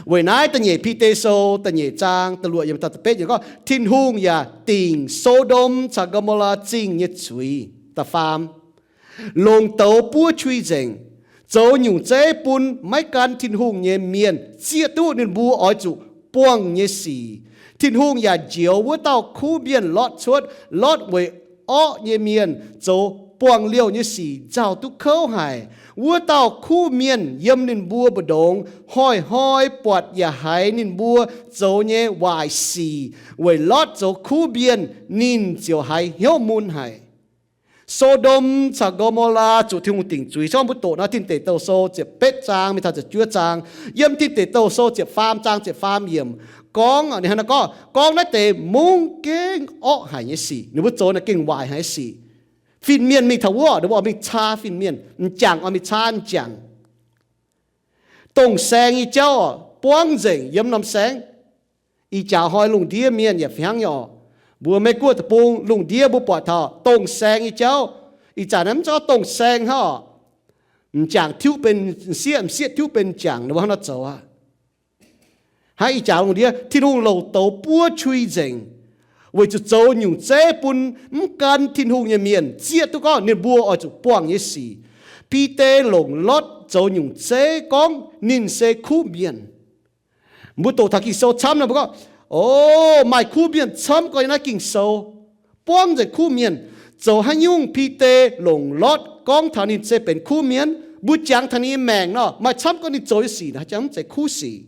Weic naaiv da'nyeic Bide Sou da'nyeic zaang da'luoqc yiemc taux da'betv yiemc gorngv, Tin-Hungh yaac dingc So^ndom caux Go^mo^laa Zingh nyei zuiz. Da'faam, longc douz buov qui nzengc, zoux nyungc zeiv bun maiv gan Tin-Hungh nyei mienh zieqv duqv ninh mbuo oix zuqc buangh nyei sic. Tin-Hungh yaac njoux wuov dauh kuv mienh Lotv cuotv. Lotv weic orqv nyei mienh zoux buangh liouh nyei sic nzauh duqv kouv haic. Wuov dauh kuv mienh yiem ninh mbuo mbu'ndongx hnoi-hnoi buatc yaac haiz ninh mbuo zoux nyei waaic sic. Weic Lotv zoux kuv mienh, ninh ziouc haiz hnyouv mun haic. So^ndom caux Go^mo^laa zuqc Tin-Hungh dingc zuiz. Zorngv mbuo doqc nor, Tin Deic Douh Sou ziepc betv zaang mingh taux ziepc juov zaang. Yiem Tin Deic Douh Sou ziepc faam zaang ziepc faam yiemc gorngv, ninh hnangv naaiv gorngv, gorngv naaiv deix mungv gengh orqv haic nyei sic. Ninh mbuo zoux naaiv gengh waaic haic nyei sic. Fin-mienh mingh taux wuov, ninh mbuo oix mingh caa fin-mienh. M'jangc oix mingh caa m'jangc. Dongh saeng nyei jauv buangv nzengc yiem norm saengv. Ih jaax hnoi lungh ndiev mienh yaac fih hnangv nyei orqc. Mbuo Meiv Guoqv deic-bung lungh ndiev mbuo buatc taux dongh saeng nyei jauv. Ih zanc naaiv mv zeiz gorngv dongh saeng hnangv orqc. M'jangc tiuv benx m'sieqv, m'sieqv tiuv benx m'jangc, ninh mbuo hnangv nor zoux aqv. Hnangv ih jaax lungh ndiev, Tin-Hungh longc douz buov qui nzengc, weic zuqc zoux nyungc zeiv bun mv gan Tin-Hungh nyei mienh zieqv duqv gorngv ninh mbuo oix zuqc buangh nyei sic. Bide longc Lotv zoux nyungc zeiv gorngv ninh se kuv mienh. Mbuo doqc taux Ging-Sou camv nor mbuo gorngv, o, maaih kuv mienh camv gorngv yiem naaiv Ging-Sou. Buangv nzengc kuv mienh. Zoux haaix nyungc Bide longc Lotv gorngv taux ninh se benx kuv mienh? Mbuo jangx taux ninh nyei maengc nor, maaih camv gorngv ninh zoux nyei sic naaic jangx mv zeiz kuv sic.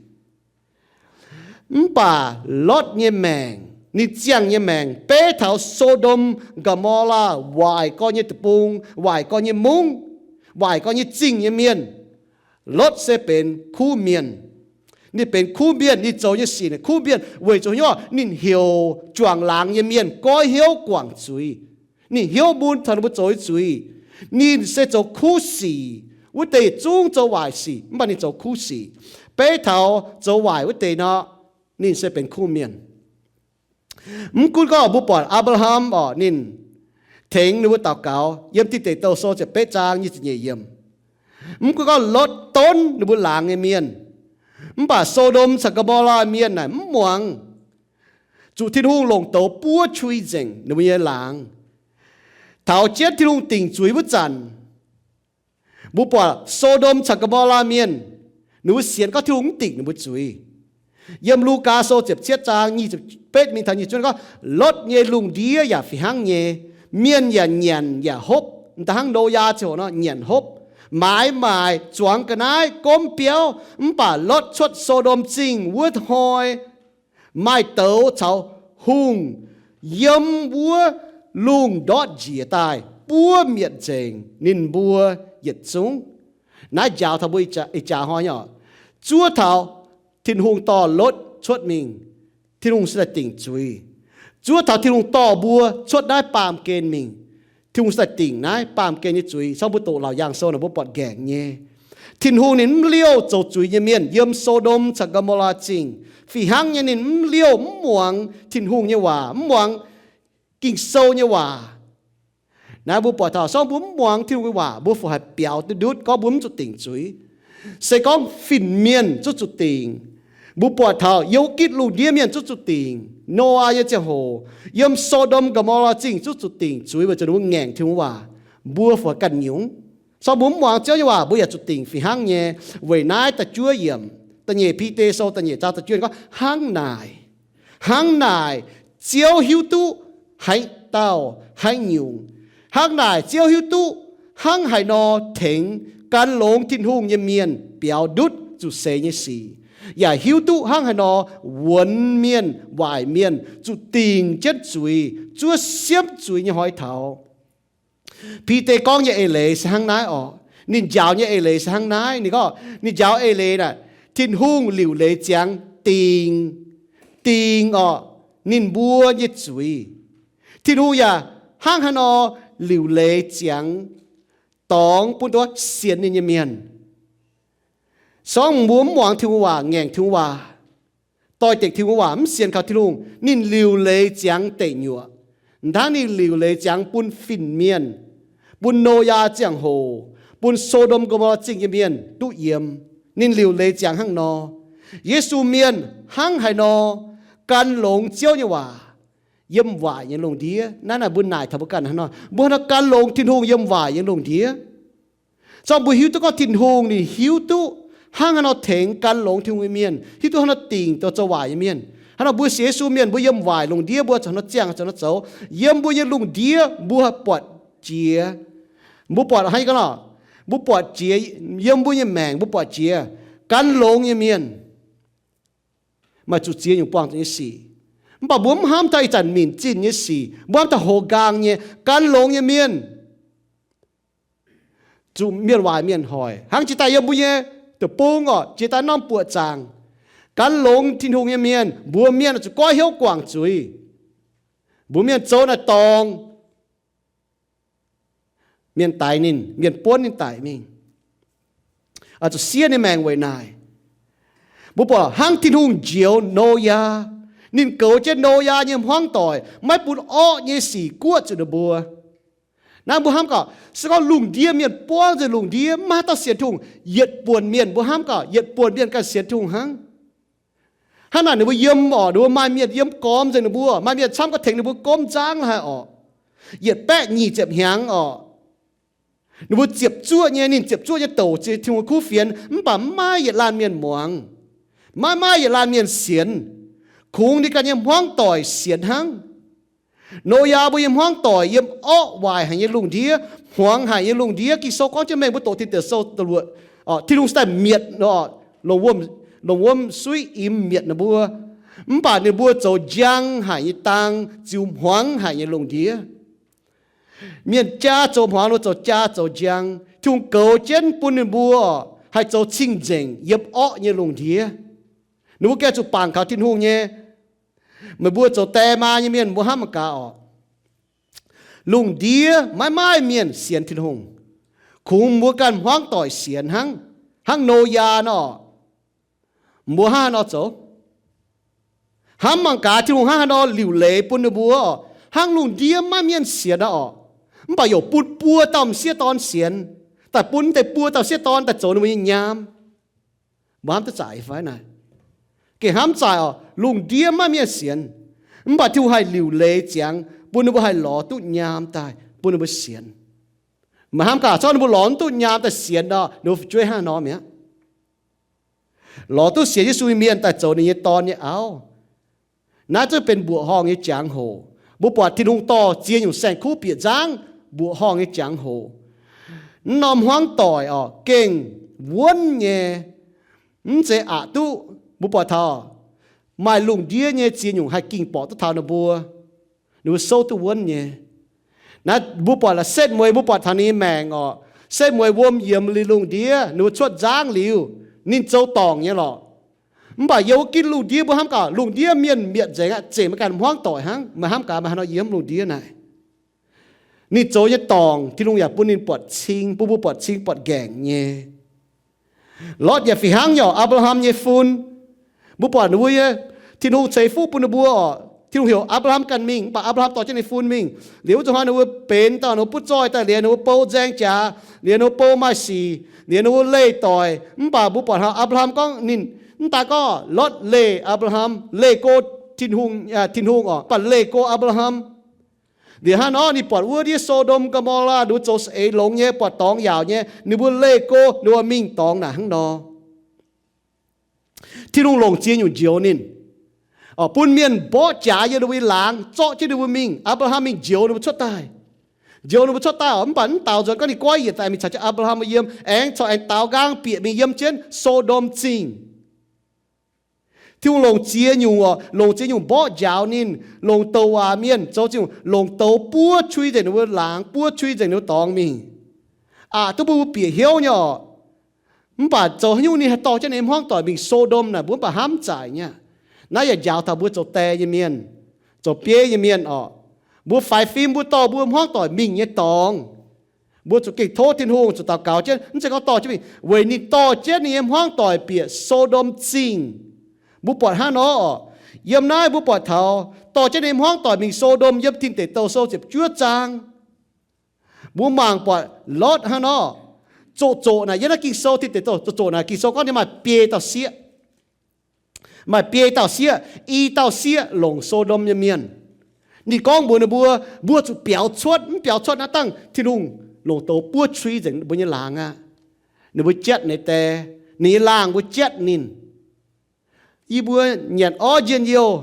Mv baac Lotv nyei maengc, ninh ziangh nyei maengc beiv taux So^ndom, Go^mo^laa, waaic gorx nyei deic-bung, waaic gorx nyei mungv, waaic gorx nyei zingh nyei mienh. Lotv se benx kuv mienh. Ninh benx kuv mienh, ninh zoux nyei sic naaic kuv mienh, weic zuqc haaix nyungc? Ninh heuc juangc laangz nyei mienh goiv hnyouv guangc zuiz. Ninh hnyouv mun taux ninh mbuo zoux nyei zuiz. Ninh se zoux kuv sic. Wuov deix zungv zoux waaic sic, mv baac ninh zoux kuv sic. Beiv taux zoux waaic wuov deix nor, ninh se benx kuv mienh. Mv gunv gorngv mbuo buatc Apc^laa^ham orqc, ninh tengx ninh mbuo daux gaux yiem Tin Deic Douh Sou ziepc betv zaang nyic ziepc nyeic yiemc. Mv gunv gorngv Lotv donv ninh mbuo laangz nyei mienh, mv baac So^ndom caux Go^mo^laa mienh naaic mv muangx. Zuqc Tin-Hungh longc douz buov qui nzengc ninh mbuo nyei laangz. Taux jienv Tin-Hungh dingc zuiz wuov zanc, mbuo buatc So^ndom caux Go^mo^laa mienh, ninh mbuo sienx gorngv Tin-Hungh mv dingc ninh mbuo zuiz. Yiem Lugaa Sou ziepc cietv zaang nyic ziepc betv mingh taux nyic ziepc juov gorngv, Lotv nyei lungh ndiev yaac fih hnangv nyei. Mienh yaac nyanc yaac hopv, m'daaih hnangv Noyaa ziangh hoc nor nyanc hopv, maaiz maaic, zuangx ga'naaiv, gomv biauv. Mv baac Lotv cuotv So^ndom Zingh wuov hnoi, maaih douz caux hungh yiem wuov lungh ndortv njiec daaih buov mietc nzengc ninh mbuo yietc zungv. Naaiv njaaux taux mbuo ih jaax hnoi nyei oc. Zuov taux Tin-Hungh dorh Lotv cuotv mingh, Tin-Hungh se daaih dingc zuiz. Zuov taux Tin-Hungh dorh mbuo cuotv naaiv baamh gen mingh, Tin-Hungh se daaih dingc naaiv baamh gen nyei zuiz. Cangv mbuo doqc Laauc Yaangh Sou naaic mbuo buatc nqaengc nyei. Tin-Hungh ninh mv liouh zoux zuiz nyei mienh yiem So^ndom caux Go^mo^laa Zingh. Fih hnangv nyei ninh mv liouh, mv muangx Tin-Hungh nyei waac, mv muangx Ging-Sou nyei waac. Naaiv mbuo buatc taux, sorng mbuo mv muangx Tin-Hungh nyei waac, mbuo fungc haih biaux duqv ndutv gorngv mbuo mv zuqc dingc zuiz. Se gorngv fin-mienh zuqc zuqc dingc, Mbuo buatc taux yiem gitv lungh ndiev mienh zungv zuqc dingc. Noyaa nyei ziangh hoc, yiem So^ndom Go^mo^laa zingh zungv zuqc dingc zuiz weic zuqc ninh mbuo ngaengc Tin-Hungh waac. Mbuo fai ganh nyungc? Cong mbuo mv muangx Ziouv nyei waac, mbuo yaac zuqc dingc fih hnangv nyei. Weic naaiv da'juov yiemc, da'nyeic Bide Sou da'nyeic zaang da'juov yiemc gorngv, hnangv naaic, hnangv naaic Ziouv hiuv duqv haaix dauh haaix nyungc. Hnangv naaic Ziouv hiuv duqv hnangv haaix nor tengx gan longx Tin-Hungh nyei mienh biaux ndutv zuqc seix nyei sic, yaac hiuv duqv hnangv haaix nor wuonx mienh waaic mienh zuqc dingc jienv zuiz, zuov siemv zuiz nyei hnoi taux. Bide gorngv nyei eix leiz se hnangv naaiv orqc. Ninh njaaux nyei eix leiz se hnangv naaiv. Ninh gorngv, ninh njaaux eix leiz naaic, Tin-Hungh liuc leiz ziangx dingc, dingc orqc, ninh mbuo nyei zuiz. Tin-Hungh yaac hnangv haaix nor liuc leiz ziangx dorngx bun duqv sienx ninh nyei mienh. Sorngv mbuo mv muangx Tin-Hungh waac, ngaengc Tin-Hungh waac, doix-dekc Tin-Hungh waac, mv sienx kaux Tin-Hungh, ninh liuc leiz ziangx deic nyuoqc. Hnangv ninh liuc leiz ziangx bun fin-mienh, bun Noyaa ziangh hoc, bun So^ndom Go^mo^laa zingh nyei mienh duqv yiem. Ninh liuc leiz ziangx hnangv nor. Yesu mienh hnangv haaix nor gan longx Ziouv nyei waac yiem waaic nyei lungh ndiev. Naaiv naaic mbuo naaic taux mbuo ganh hnangv nor, mbuo hnangv nor gan longx Tin-Hungh yiem waaic nyei lungh ndiev. Zorqv mbuo hiuv duqv gorngv Tin-Hungh ninh hiuv duqv hnangv haaix nor tengx gan longx Tin-Hungh nyei mienh, hiuv duqv hnangv haaix nor dingc douh zoux waaic nyei mienh. Hnangv nor mbuo sienx Yesu mienh, mbuo yiem waaic lungh ndiev mbuo ziouc hnangv nor ziangh, ziouc hnangv nor zoux. Yiem mbuo nyei lungh ndiev mbuo buatc jiex. Mbuo buatc hnangv nor, mbuo buatc jiex, yiem mbuo nyei maengc mbuo buatc jiex gan longx nyei mienh maaih zuqc ziex nyungc buangh zuqc nyei sic. Mv baac mbuo mv hnamv taux ih zanc minc zinh nyei sic, mbuo hnamv taux hoz nqaang nyei gan longx nyei mienh zuqc mienh waaic mienh hoic. Hnangv jiex daaih yiem mbuo nyei deic-bung orqc, jiex daaih norm buoqc zaangc, gan longx Tin-Hungh nyei mienh, mbuox mienh zuqc goiv hnyouv guangc zuiz. Mbuox mienh zoux naaic dorngc, mienh daix ninh, mienh buonv ninh daic mingh. Zuqc siev ninh maengc weic naaic. Mbuo buatc hnangv Tin-Hungh njoux Noyaa, ninh goux jienv Noyaa nyei hmuangv doic, maiv bun orqv nyei sic guoqv zuqc ninh mbuo. Naaiv mbuo hnamv gaax, se gorngv lungh ndiev mienh buangv nzengc lungh ndiev, maiv haaix dauh sienx Tin-Hungh, yietc buonc mienh mbuo hnamv gaax, yietc buonc mienh ganh sienx Tin-Hungh hnangv. Hnangv naaic ninh mbuo yiem orqc, ninh mbuo maaih mienh yiem gormx nzengc ninh mbuo, maaih mienh camv gorngv tengx ninh mbuo gomv nzangv la'haaix orqc, yietc baeqv nyic ziepc hnyangx orqc. Ninh mbuo ziepc zuoqv nyei, ninh ziepc zuoqv nyei douc ziex Tin-Hungh kuv fienx, mv baac maiv maaih yietc laanh mienh muangx, maiv maaih yietc laanh mienh sienx. Kungx ninh ganh nyei hmuangv doic sienx hnangv. Noyaa mbuo nyei hmuangv doic yiem orqv waaic haic nyei lungh ndiev, hmuangx haic nyei lungh ndiev. Ging-Sou gorngv jienv mengh mbuo doqc Tin Deic Sou da'luoqc, Tin-Hungh daaih mietc nor, longc wuom, longc wuom suiv imx mietc ninh mbuo. Mv baac ninh mbuo zoux njang haic nyei dang ziux hmuangx haic nyei lungh ndiev. Mienh jaa zoux hmuangx, ninh mbuo zoux jaa zoux njang. Tin-Hungh goux jienv bun ninh mbuo haih zoux cing-nzengc yiem orqv nyei lungh ndiev. Ninh mbuo gengh zuqc bangc kaux Tin-Hungh nyei. Meih mbuo zoux die maa nyei mienh mbuo hnamv mangc gaax orqc. Lungh ndiev maiv maaih mienh sienx Tin-Hungh. Kungx mbuo ganh hmuangv doic sienx hnangv, hnangv Noyaa nor. Mbuo hnangv haaix nor zoux? Hnamv mangc gaax Tin-Hungh hnangv haaix nor liuc leiz bun ninh mbuo orqc. Hnangv lungh ndiev maiv mienh sienx nor orqc, mv baac youc bun buo dauh m'sieqv dorn sienx, daaih bun deix buo dauh m'sieqv dorn daaih zoux ninh mbuo nyei nyaam. Mbuo hnamv duqv zaic fai naaic? Gengh hnamv zaic orqc. Lungh ndiev maiv mienh sienx, mv baac Tin-Hungh haih liuc leiz ziangx bun ninh mbuo haih lorz duqv nyaam daaih bun ninh mbuo sienx. Meih hnamv gaax, corc ninh mbuo lorz mv duqv nyaam daaih sienx nor, ninh mbuo fu'jueiv hnangv haaix nor mi'aqv? Lorz duqv sienx Yesu nyei mienh daaih zoux ninh nyei dorn nyei auv. Naaiv zungv benx mbuoqc horngh nyei jangx-hoc. Mbuo buatc Tin-Hungh dorh ziex nyungc saeng-kuv bieqc nzangv mbuoqc horngh nyei jangx-hoc. Mv norm hmuangv doic orqc, gengh wuonv nyei, mv zeiz aqc duqv. Mbuo buatc taux maaih lungh ndiev nyei ziex nyungc haih ging borqc duqv taux ninh mbuo, ninh mbuo souv duqv wuonv nyei. Naaiv mbuo buatc la'setv mueiz, mbuo buatc taux ninh nyei maengc orqc, setv mueiz wuom yiemx liuz lungh ndiev, ninh mbuo cuotv nzangv liuz, ninh zoux dorngc nyei lorqc. Mv baac yiem wuov gitv lungh ndiev mbuo hnamv gaax, lungh ndiev mienh mietc nzengc aqv, zengc meih ganh hmuangv doic hnangv. Meih hnamv gaax, meih haaix nor yiem lungh ndiev naaic? Ninh zoux nyei dorngc, Tin-Hungh yaac bun ninh buatc cing, bun mbuo buatc cing buatc nqaengc nyei. Lotv yaac fih hnangv nyei orqc, Apc^laa^ham nyei fun. Mbuo buatc ninh mbuo nyei, Tin-Hungh ceix fuqv bun ninh mbuo orqc. Tin-Hungh heuc Apc^laa^ham ganh mingh, mv baac Apc^laa^ham dorh jienv ninh fun mingh. Liuz wuov zuqc hnoi ninh mbuo benx dauh ninh mbuo butv zoih daaih, liuz ninh mbuo bou nzaeng jaax, liuz ninh mbuo bou maaih sic, liuz ninh mbuo leih doic. Mv baac mbuo buatc hnangv Apc^laa^ham gorngv ninh Mv daaih gorngv Lotv leih Apc^laa^ham, leih go Tin-Hungh, Tin-Hungh oc, mv baac leih go Apc^laa^ham. Liuz hnangv nor ninh buatc wuov ndiev So^ndom, Go^mo^laa, ninh mbuo zoux saeng-eix longx nyei, buatc dorngx yaauc nyei, ninh mbuo leih go, ninh mbuo mingh dorngx naaic hnangv nor. Tin-Hungh longc ziex nyungc njoux ninh, bun mienh mborqv jaax yiem ninh mbuo nyei laangz, zorqv jienv ninh mbuo mingh. Apc^laa^ham mingh njoux ninh mbuo cuotv daaih. Njoux ninh mbuo cuotv daaih oc, mv baac mv daux nzuonx gorngv ninh goiv yienc daaih mingh caux jienv Apc^laa^ham mbuo yiem, aengx corc aengx daaux nqaang bieqc mingh yiem jienv So^ndom Zingh. Tin-Hungh longc ziex nyungc oc, longc ziex nyungc mborqv njaaux ninh, longc douc waac mienh zoux ziex nyungc, longc douz buov qui nzengc ninh mbuo laangz, buov qui nzengc ninh mbuo dorngx mingh. Aqc duqv bun mbuo bieqc hnyouv nyei oc. Mv baac zoux haaix nyungc ninh haih dorh jienv ninh nyei hmuangv doic mingh So^ndom naaic, mbuo mv baac hnamv zaaic nyei aqv. Naaiv yaac njaaux taux mbuo zoux die nyei mienh, zoux bieiv nyei mienh oc. Mbuo faix fim mbuo dorh mbuo hmuangv doic mingh nyei dorngx, mbuo zuqc gengh tov Tin-Hungh, zuqc daux gaux jienv, mv zeiz gorngv dorh jienv mingh, weic ninh dorh jienv ninh nyei hmuangv doic bieqc So^ndom Zingh. Mbuo buatc hnangv nor oc. Yiem naaiv mbuo buatc taux dorh jienv ninh nyei hmuangv doic mingh So^ndom yiem Tin Deic Douh Sou ziepc juov zaang. Mbuo mangc buatc Lotv hnangv nor, zoqc zoqc naaic yiem naaiv Ging-Sou Tin Deic Douh, zoqc zoqc naaic Ging-Sou gorngv ninh maaih biei dauh sieqv. Maaih biei dauh sieqv, i dauh sieqv longc So^ndom nyei mienh. Ninh gorngv mbuox ninh mbuo, mbuo zuqc biaux cuotv, mv biaux cuotv naaiv dangh Tin-Hungh longc douz buov qui nzengc mbuo nyei laangz aqv. Ninh mbuo jatv ninh die, ninh nyei laangh mbuo jatv ninh. Yie mbuo nyanc orv njien-youh,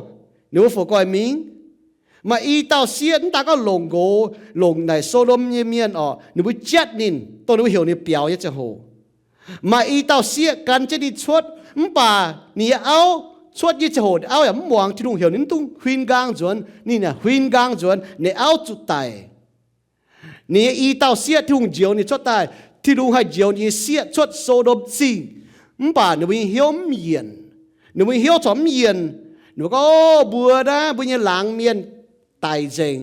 ninh mbuo fungc goiv mingh. Maaih i dauh sieqv mv daaih gorngv longc nqox, longc naaic So^ndom nyei mienh oc, ninh mbuo jatv ninh, dongh ninh mbuo heuc ninh biaux nyei ziangh hoc. Maaih i dauh sieqv gan jienv ninh cuotv, mv baac ninh nyei auv cuotv nyei ziangh hoc, ninh auv yaac mv muangx Tin-Hungh heuc ninh mv dungx huin nqaang nzuonx, ninh yaac huin nqaang nzuonx, ninh auv zuqc daic. Ninh nyei i dauh sieqv Tin-Hungh njoux ninh cuotv daaih. Tin-Hungh haih njoux ninh nyei sieqv cuotv So^ndom Zingh, mv baac ninh mbuo nyei hnyouv mv yienc. Ninh mbuo nyei hnyouv corc mv yienc. Ninh mbuo gorngv, mbuo naaiv mbuo nyei laangz mienh daic nzengc.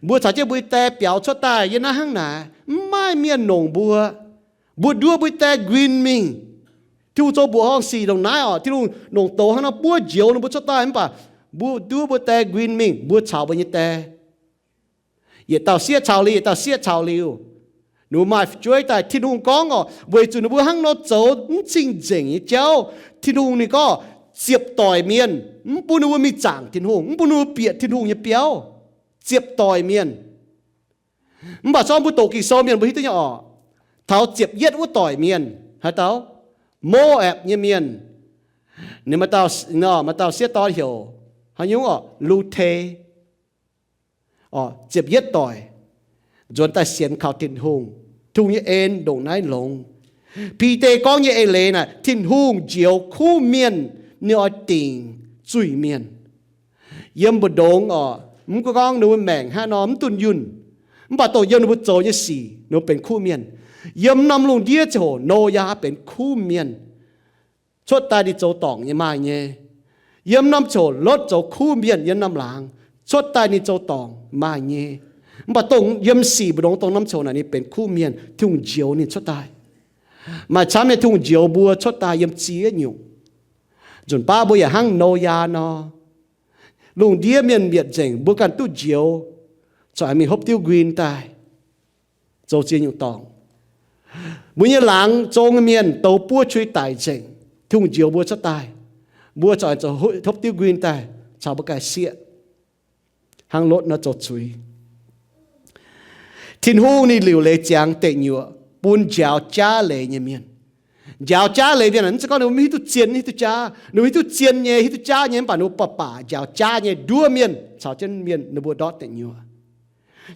Mbuo caux jienv mbuo nyei die biaux cuotv daaih yiem naaiv hnangv naaic, mv maaih mienh nongc mbuo. Mbuo nduov mbuo nyei die nquin mingh. Tin-Hungh zoux mbuoqc horngh sic ndongc naaiv oc. Tin-Hungh longc douz hnangv nor buov njoux ninh mbuo cuotv daaih, mv baac mbuo nduov mbuo die nquin mingh, mbuo caux mbuo nyei die. Yietc dauh sieqv caux liuz yietc dauh sieqv caux liuz, ninh mbuo maaih fu'jueiv daaih. Tin-Hungh gorngv oc, weic zuqc ninh mbuo hnangv nor zoux mv cing-nzengc nyei jauv, Tin-Hungh ninh gorngv ziepc doic mienh, mv bun ninh mbuo mingh zaangc Tin-Hungh, mv bun ninh mbuo bieqc Tin-Hungh nyei biauv. Ziepc doic mienh. Mv baac zorqv mbuo doqc Ging-Sou mienh mbuo hiuv duqv nyei oc, taux ziepc yietv wuov doic mienh haaix dauh? Mo^apc nyei mienh. Ninh maaih dauh, maaih dauh sieqv dorn heuc haaix nyungc oc, Lu^te. Ziepc yietv doic nzuonx daaih sienx kaux Tin-Hungh. Tin-Hungh nyei en ndongc naaiv longx. Bide gorngv nyei eix leiz naaic, Tin-Hungh njoux kuv mienh, ninh oix dingc zuiz-mienh. Yiem mbu'ndongx oc, mv gunv gorngv ninh mbuo maengc hnangv nor mv dunh yunh, mv baac dongh yiem ninh mbuo zoux nyei sic ninh mbuo benx kuv mienh. Yiem norm lungh ndiev ziangh hoc Noyaa benx kuv mienh. Cuotv daaih ninh zoux dorngc nyei maaih nyei. Yiem norm ziangh hoc Lotv zoux kuv mienh yiem norm laangz. Cuotv daaih ninh zoux dorngc maaih nyei. Mv baac dongh yiem sic mbu'ndongx dongh norm ziangh hoc naaic ninh benx kuv mienh, Tin-Hungh njoux ninh cuotv daaih. Maaih camv nyei Tin-Hungh njoux mbuo cuotv daaih yiem ziex nyungc. Nzunc baav mbuo yaac hnangv Noyaa nor, lungh ndiev mienh mietc nzengc, mbuo ganh duqv njoux, corc mingh hopv diuv nquin daaih, zoux ziex nyungc dorngc. Mbuo nyei laangz zong mienh douz buov qui daic nzengc, Tin-Hungh njoux mbuo cuotv daaih, mbuo corc zoux hopv diuv nquin daaih caux mbuo ganh sieqv, hnangv Lotv nor zoux zuiz. Tin-Hungh ninh liuc leiz ziangx deic nyuoqc bun njaaux jaav leiz nyei mienh. Njaaux jaav leiz mienh mv zeiz gorngv ninh mbuo mv hiuv duqv zien, hiuv duqv jaav. Ninh mbuo hiuv duqv zien nyei, hiuv duqv jaav nyei, mv baac ninh mbuo baac baac njaaux jaav nyei nduov mienh caux jienv mienh ninh mbuo ndortv deic nyuoqc.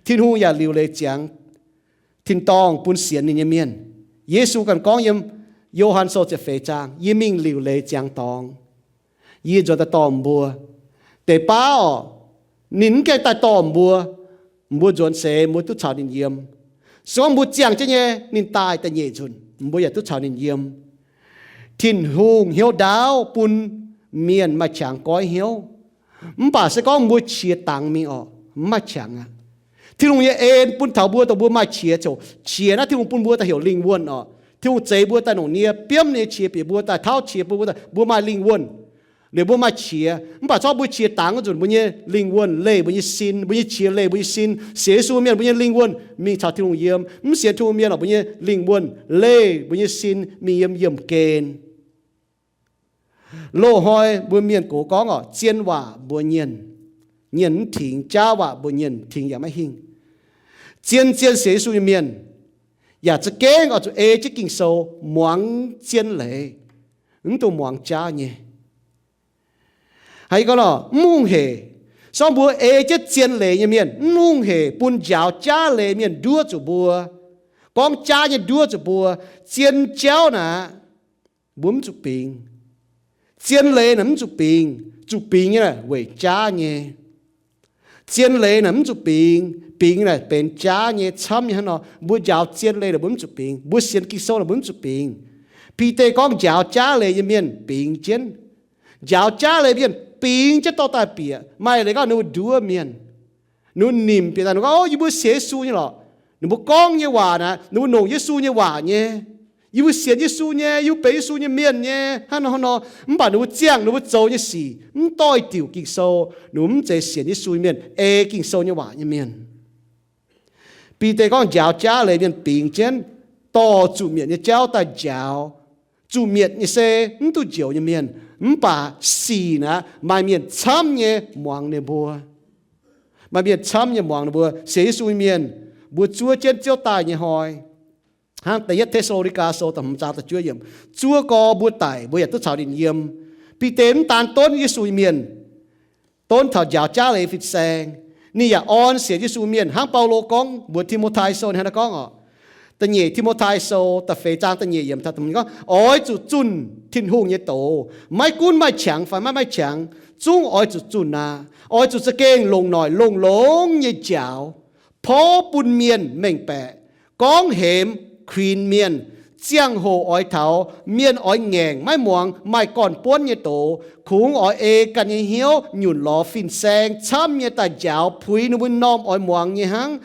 Tin-Hungh yaac liuc leiz ziangx tin-dorngh bun sienx ninh nyei mienh. Yesu ganh gorngv yiem Yo^han Sou ziepc feix zaang, yie mingh liuc leiz ziangx dorngx, yie nzuonx daaih dorh mbuo. Deix baav oc, ninh mv gaengh daaih dorh mbuo, mbuo nzuonx seix mbuo duqv caux ninh yiem. Se gorngv mbuo ziangh jienv nyei, ninh daaih da'nyeic nzunc mbuo yaac duqv caux ninh yiem. Tin-Hungh hnyouv ndaauv bun mienh maaih qangx goiv hnyouv. Mv baac se gorngv mbuo qiex dangx mingh oc, mv maaih qangx aqv. Tin-Hungh nyei en bun taux mbuo, dongh mbuo maaih qiex ziouc, qiex naaiv Tin-Hungh bun mbuo daaih heuc lingh wuonh oc. Tin-Hungh zeix mbuo daaih longc nie biomv nyei qiex bieqc mbuo daaih, tauv qiex bun mbuo daaih, mbuo maaih lingh wuonh. Liuz mbuo maaih qiex, mv baac zorqv mbuo qiex dangx wuov nzunc, mbuo nyei lingh wuonh leih mbuo nyei sin, mbuo nyei qiex leih mbuo nyei sin. Sienx Yesu mienh mbuo nyei lingh wuonh mingh caux Tin-Hungh yiem. Mv sienx Tin-Hungh mienh oc, mbuo nyei lingh wuonh leih mbuo nyei sin mingh yiem yiemh gen. Loz-hnoi mbuo mienh gox gorngv oc, zien waac mbuox nyienh, nyienh mv tingx, jaav waac mbuox nyienh, tingx yaac maiv hingh. Zien, zien sienx Yesu nyei mienh yaac za'gengh oix zuqc ei jienv Ging-Sou, muangx zien leiz, mv dungx muangx jaav nyei. Haiz gorngv nor, mv hungh hec. Sorng mbuo ei jienv zien leiz nyei mienh, mv hungh hec bun njaaux jaav leiz mienh nduov zuqc mbuo, gorngv jaav nyei nduov zuqc mbuo. Zien jauv naaic, mbuo mv zuqc bingx. Zien leiz naaic mv zuqc bingx. Zuqc bingx nyei naaic weic jaav nyei. Zien leiz naaic mv zuqc bingx. Bingx naaic benx jaav nyei, camv nyei. Hnangv nor mbuo njaaux zien leiz naaic mbuo mv zuqc bingx. Mbuo sienx Ging-Sou naaic mbuo mv zuqc bingx. Bide gorngv njaaux jaav leiz nyei mienh bingx jienv. Njaaux jaav leiz mienh bingx jienv dorh daaih bieqc. Maaih leiz gorngv ninh mbuo nduov mienh, ninh mbuo nimc bieqc daaih, ninh gorngv, O, yie mbuo sienx Yesu nyei lorqc. Ninh mbuo gorngv nyei waac naaic, ninh mbuo longc Yesu nyei waac nyei. Yie mbuo sienx Yesu nyei, yie mbuo benx Yesu nyei mienh nyei, hnangv nor hnangv nor. Mv baac ninh mbuo ziangh ninh mbuo zoux nyei sic mv doix-diuc Ging-Sou, ninh mbuo mv zeiz sienx Yesu nyei mienh, ei Ging-Sou nyei waac nyei mienh. Bide gorngv njaaux jaav leiz mienh bingx jienv, dorh zuqc mietc nyei jauv daaih njaaux. Zuqc mietc nyei se mv duqv njoux nyei mienh, mv baac sic naaic maaih mienh camv nyei muangx ninh mbuo. Maaih mienh camv nyei muangx ninh mbuo. Sienx Yesu nyei mienh, mbuo zuov jienv Ziouv daaih nyei hnoi, hnangv Da'yietv Te^saa^lo^ni^gaa Sou da'hmz zaang da'juov yiemc, zuov gorx mbuo daic, mbuo yaac duqv caux ninh yiem. Bide mv daan donv Yesu nyei mienh, donv taux njaaux jaav leiz fin-saeng, ninh yaac orn sienx Yesu mienh, hnangv Baulo gorngv mbuox Ti^mo^tai Sou, ninh hnangv naaiv gorngv oc. Da'nyeic Ti^mo^tai Sou da'feix zaang da'nyeic yiemc gorngv, Oix zuqc zunh Tin-Hungh nyei doz, maiv gunv maaih qangx fai maiv maaih qangx, zungv oix zuqc zunh aqv. Oix zuqc za'gengh longc noic longx-longx nyei njaaux, porv bun mienh mengh baeqc, gorngv hemx kuinx mienh. Ziangh hoc oix taux, mienh oix ngaengc maiv muangx, maaih gorn-buonv nyei doz. Kungx oix ei ganh nyei hnyouv nyunc lorz fin-saeng camv nyei daaih njaaux, puix ninh mbuo norm oix muangx nyei hnangv.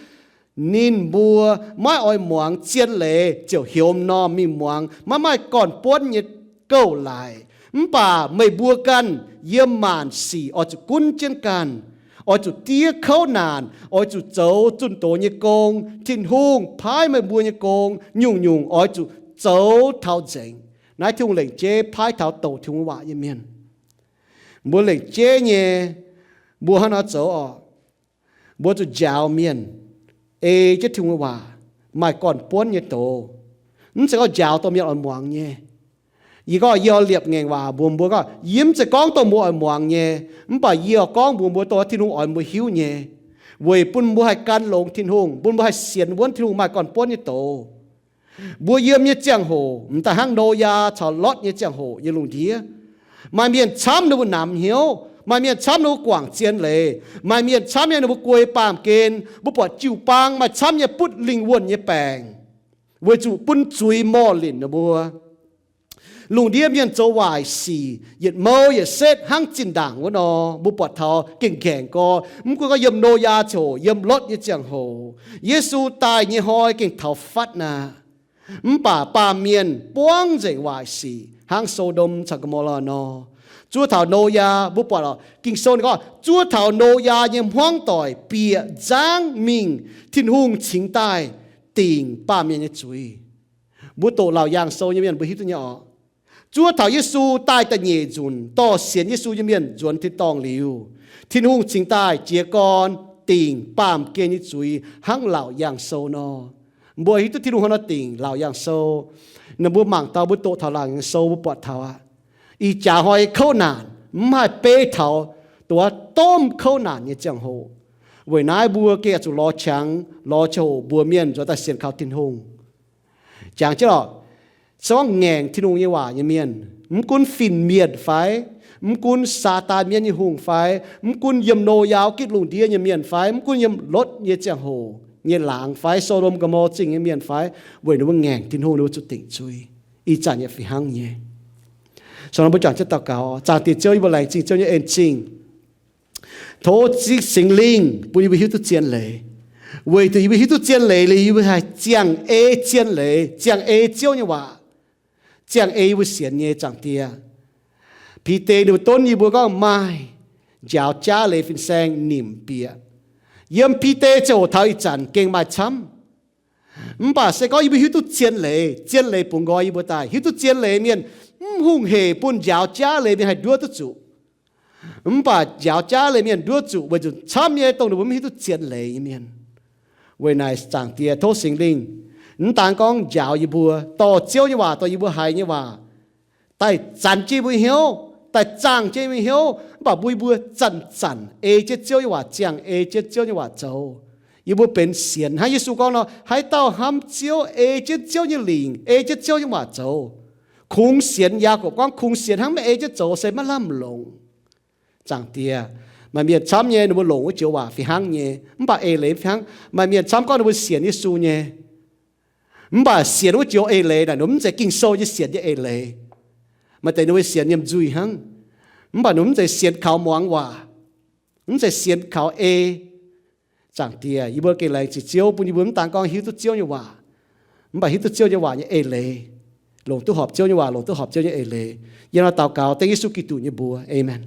Ninh mbuo maiv oix muangx zien leiz ziouc heuc norm mingh muangx maiv maaih gorn-buonv nyei gouv-laic. Mv baac meih mbuo ganh yiem maanc sic oix zuqc gunv jienv ganh, oix zuqc diev kouv naanc, oix zuqc zoux zunh doz nyei gong. Tin-Hungh paaiv meih mbuo nyei gong nyungc-nyungc oix zuqc zoux taux nzengc. Naaiv Tin-Hungh lengc jeiv paaiv taux douc Tin-Hungh waac nyei mienh. Mbuo lengc jeiv nyei, mbuo hnangv nor zoux oc. Mbuo zuqc njaaux mienh, ei jienv Tin-Hungh nyei waac, maaih gorn-buonv nyei doz. Mv zeiz gorngv njaaux dongh mienh oix muangx nyei. Yie gorngv yie oix liepc ngaengc waac mbuox mbuo gorngv, yie mv zeiz gorngv dongh mbuo oix muangx nyei, mv baac yie oix gorngv mbuox mbuo dongh Tin-Hungh oix mbuo hiuv nyei, weic bun mbuo haih gan longx Tin-Hungh, bun mbuo haih sienx wuonv Tin-Hungh maaih gorn-buonv nyei doz. Mbuo yiem nyei ziangh hoc mv daaih hnangv Noyaa caux Lotv nyei ziangh hoc nyei lungh ndiev. Maaih mienh camv ninh mbuo namx hnyouv, maaih mienh camv ninh mbuo guangc zien leiz, maaih mienh camv nyei ninh mbuo guei baamh gen. Mbuo buatc jiu-baang maaih camv nyei butv lingh wuonh nyei baengc, weic zuqc bun zuiz morh linc ninh mbuo. Lungh ndiev mienh zoux waaic sic, yietc mouv yietc setv hnangv zinh ndaangc wuov nor, mbuo buatc taux gengh nqaengc gorx. Mv gunv gorngv yiem Noyaa ziangh hoc, yiem Lotv nyei ziangh hoc, Yesu daaih nyei hnoi gengh taux fatv aqv. Mv baac baamh mienh buangv nzengc waaic sic hnangv So^ndom caux Go^mo^laa nor. Zuov taux Noyaa, mbuo buatc oc, Ging-Sou ninh gorngv, zuov taux Noyaa nyei hmuangv doic bieqc nzangv mingh, Tin-Hungh cingx daaih dingc baamh mienh nyei zuiz. Mbuo doqc Laauc Yaangh Sou nyei mienh mbuo hiuv duqv nyei oc. Zuov taux Yesu daaih da'nyeic nzunc, dorh sienx Yesu nyei mienh nzuonx tin-dorngh liuz, Tin-Hungh cingx daaih jiez gorn dingc baamh gen nyei zuiz hnangv Laauc Yaangh Sou nor. Mbuo hiuv duqv Tin-Hungh hnangv nor dingc Laauc Yaangh Sou. Ninh mbuo mangc taux, mbuo doqc taux Laauc Yaangh Sou, mbuo buatc taux aqv. Ih jaax hnoi kouv naanc mv haih beiv taux dongh wuov domh kouv naanc nyei ziangh hoc. Weic naaiv mbuo gengh oix zuqc lorz qangx, lorz ziangh hoc mbuox mienh nzuonx daaih sienx kaux Tin-Hungh. Jangx jienv lorqc, se gorngv ngaengc Tin-Hungh nyei waac nyei mienh, mv gunv fin-mienh fai, mv gunv Saadaan mienv nyei hungh fai, mv gunv yiem Noyaa gitv lungh ndiev nyei mienh fai, mv gunv yiem Lotv nyei ziangh hoc nyei laangz fai, So^ndom Go^mo^laa zingh nyei mienh fai, weic ninh mbuo ngaengc Tin-Hungh, ninh mbuo zuqc dingc zuiz. Ih zanc yaac fih hnangv nyei. So nor mbuo jangx jienv daux gaux. Zaangc Diex Ziouv, yie mbuo laengz zingh Ziouv nyei en-zingh. Tov Singx Lingh bun yie mbuo hiuv duqv zien leiz. Weic zuqc yie mbuo hiuv duqv zien leiz liuz, yie mbuo haih ziangh ei zien leiz, ziangh ei Ziouv nyei waac, ziangh ei yie mbuo sienx nyei Zaangc Diex. Bide ninh mbuo donv yie mbuo gorngv maaih njaaux jaav leiz fin-saeng nimc bieqc. Yiem Bide ziangh hoc taux ih zanc gengh maaih camv. Mv baac se gorngv yie mbuo hiuv duqv zien leiz, zien leiz bungx nqoi yie mbuo daaih. Hiuv duqv zien leiz mienh Mv hungh hec bun njaaux jaav leiz mienh haih nduov duqv zuqc. Mv baac njaaux jaav leiz mienh nduov zuqc weic zuqc camv nyei dongh ninh mbuo mv hiuv duqv zien leiz nyei mienh. Weic naaic, Zaangc Diex, tov Singx Lingh mv daan gorngv njaaux yie mbuo, dorh Ziouv nyei waac, dorh yie mbuo haiz nyei waac daaih zanc jienv mbuo hnyouv, daaih zaangh jienv mbuo hnyouv, mv baac mbuo, yie mbuo zanc-zanc ei jienv Ziouv nyei waac ziangh, ei jienv Ziouv nyei waac zoux. Yie mbuo benx sienx hnangv Yesu gorngv nor, haaix dauh hnamv Ziouv, ei jienv Ziouv nyei lingc, ei jienv Ziouv nyei waac zoux. Kungx sienx, Yaagorpc gorngv, kungx sienx hnangv maiv ei jienv zoux se maiv lamh longc. Zaangc Diex, maaih mienh camv nyei, ninh mbuo longc wuov joux waac fih hnangv nyei, mv baac eix leiz fih hnangv. Maaih mienh camv gorngv ninh mbuo sienx Yesu nyei, mv baac sienx wuov joux eix leiz naaic, ninh mv zeiz Ging-Sou nyei sienx nyei eix leiz. Maaih deix ninh mbuo sienx nyiemc nzuih hnangv, mv baac ninh mv zeiz sienx kaux muangx waac, mv zeiz sienx kaux ei. Zaangc Diex, yie mbuo gengh laengz zingh Ziouv bun yie mbuo mv daan gorngv hiuv duqv Ziouv nyei waac, mv baac hiuv duqv Ziouv nyei waac nyei eix leiz, longc duqv horpc Ziouv nyei waac, longc duqv horpc Ziouv nyei eix leiz. Yie nor daux gaux dengv Yesu Giduc nyei mbuox. Aamen.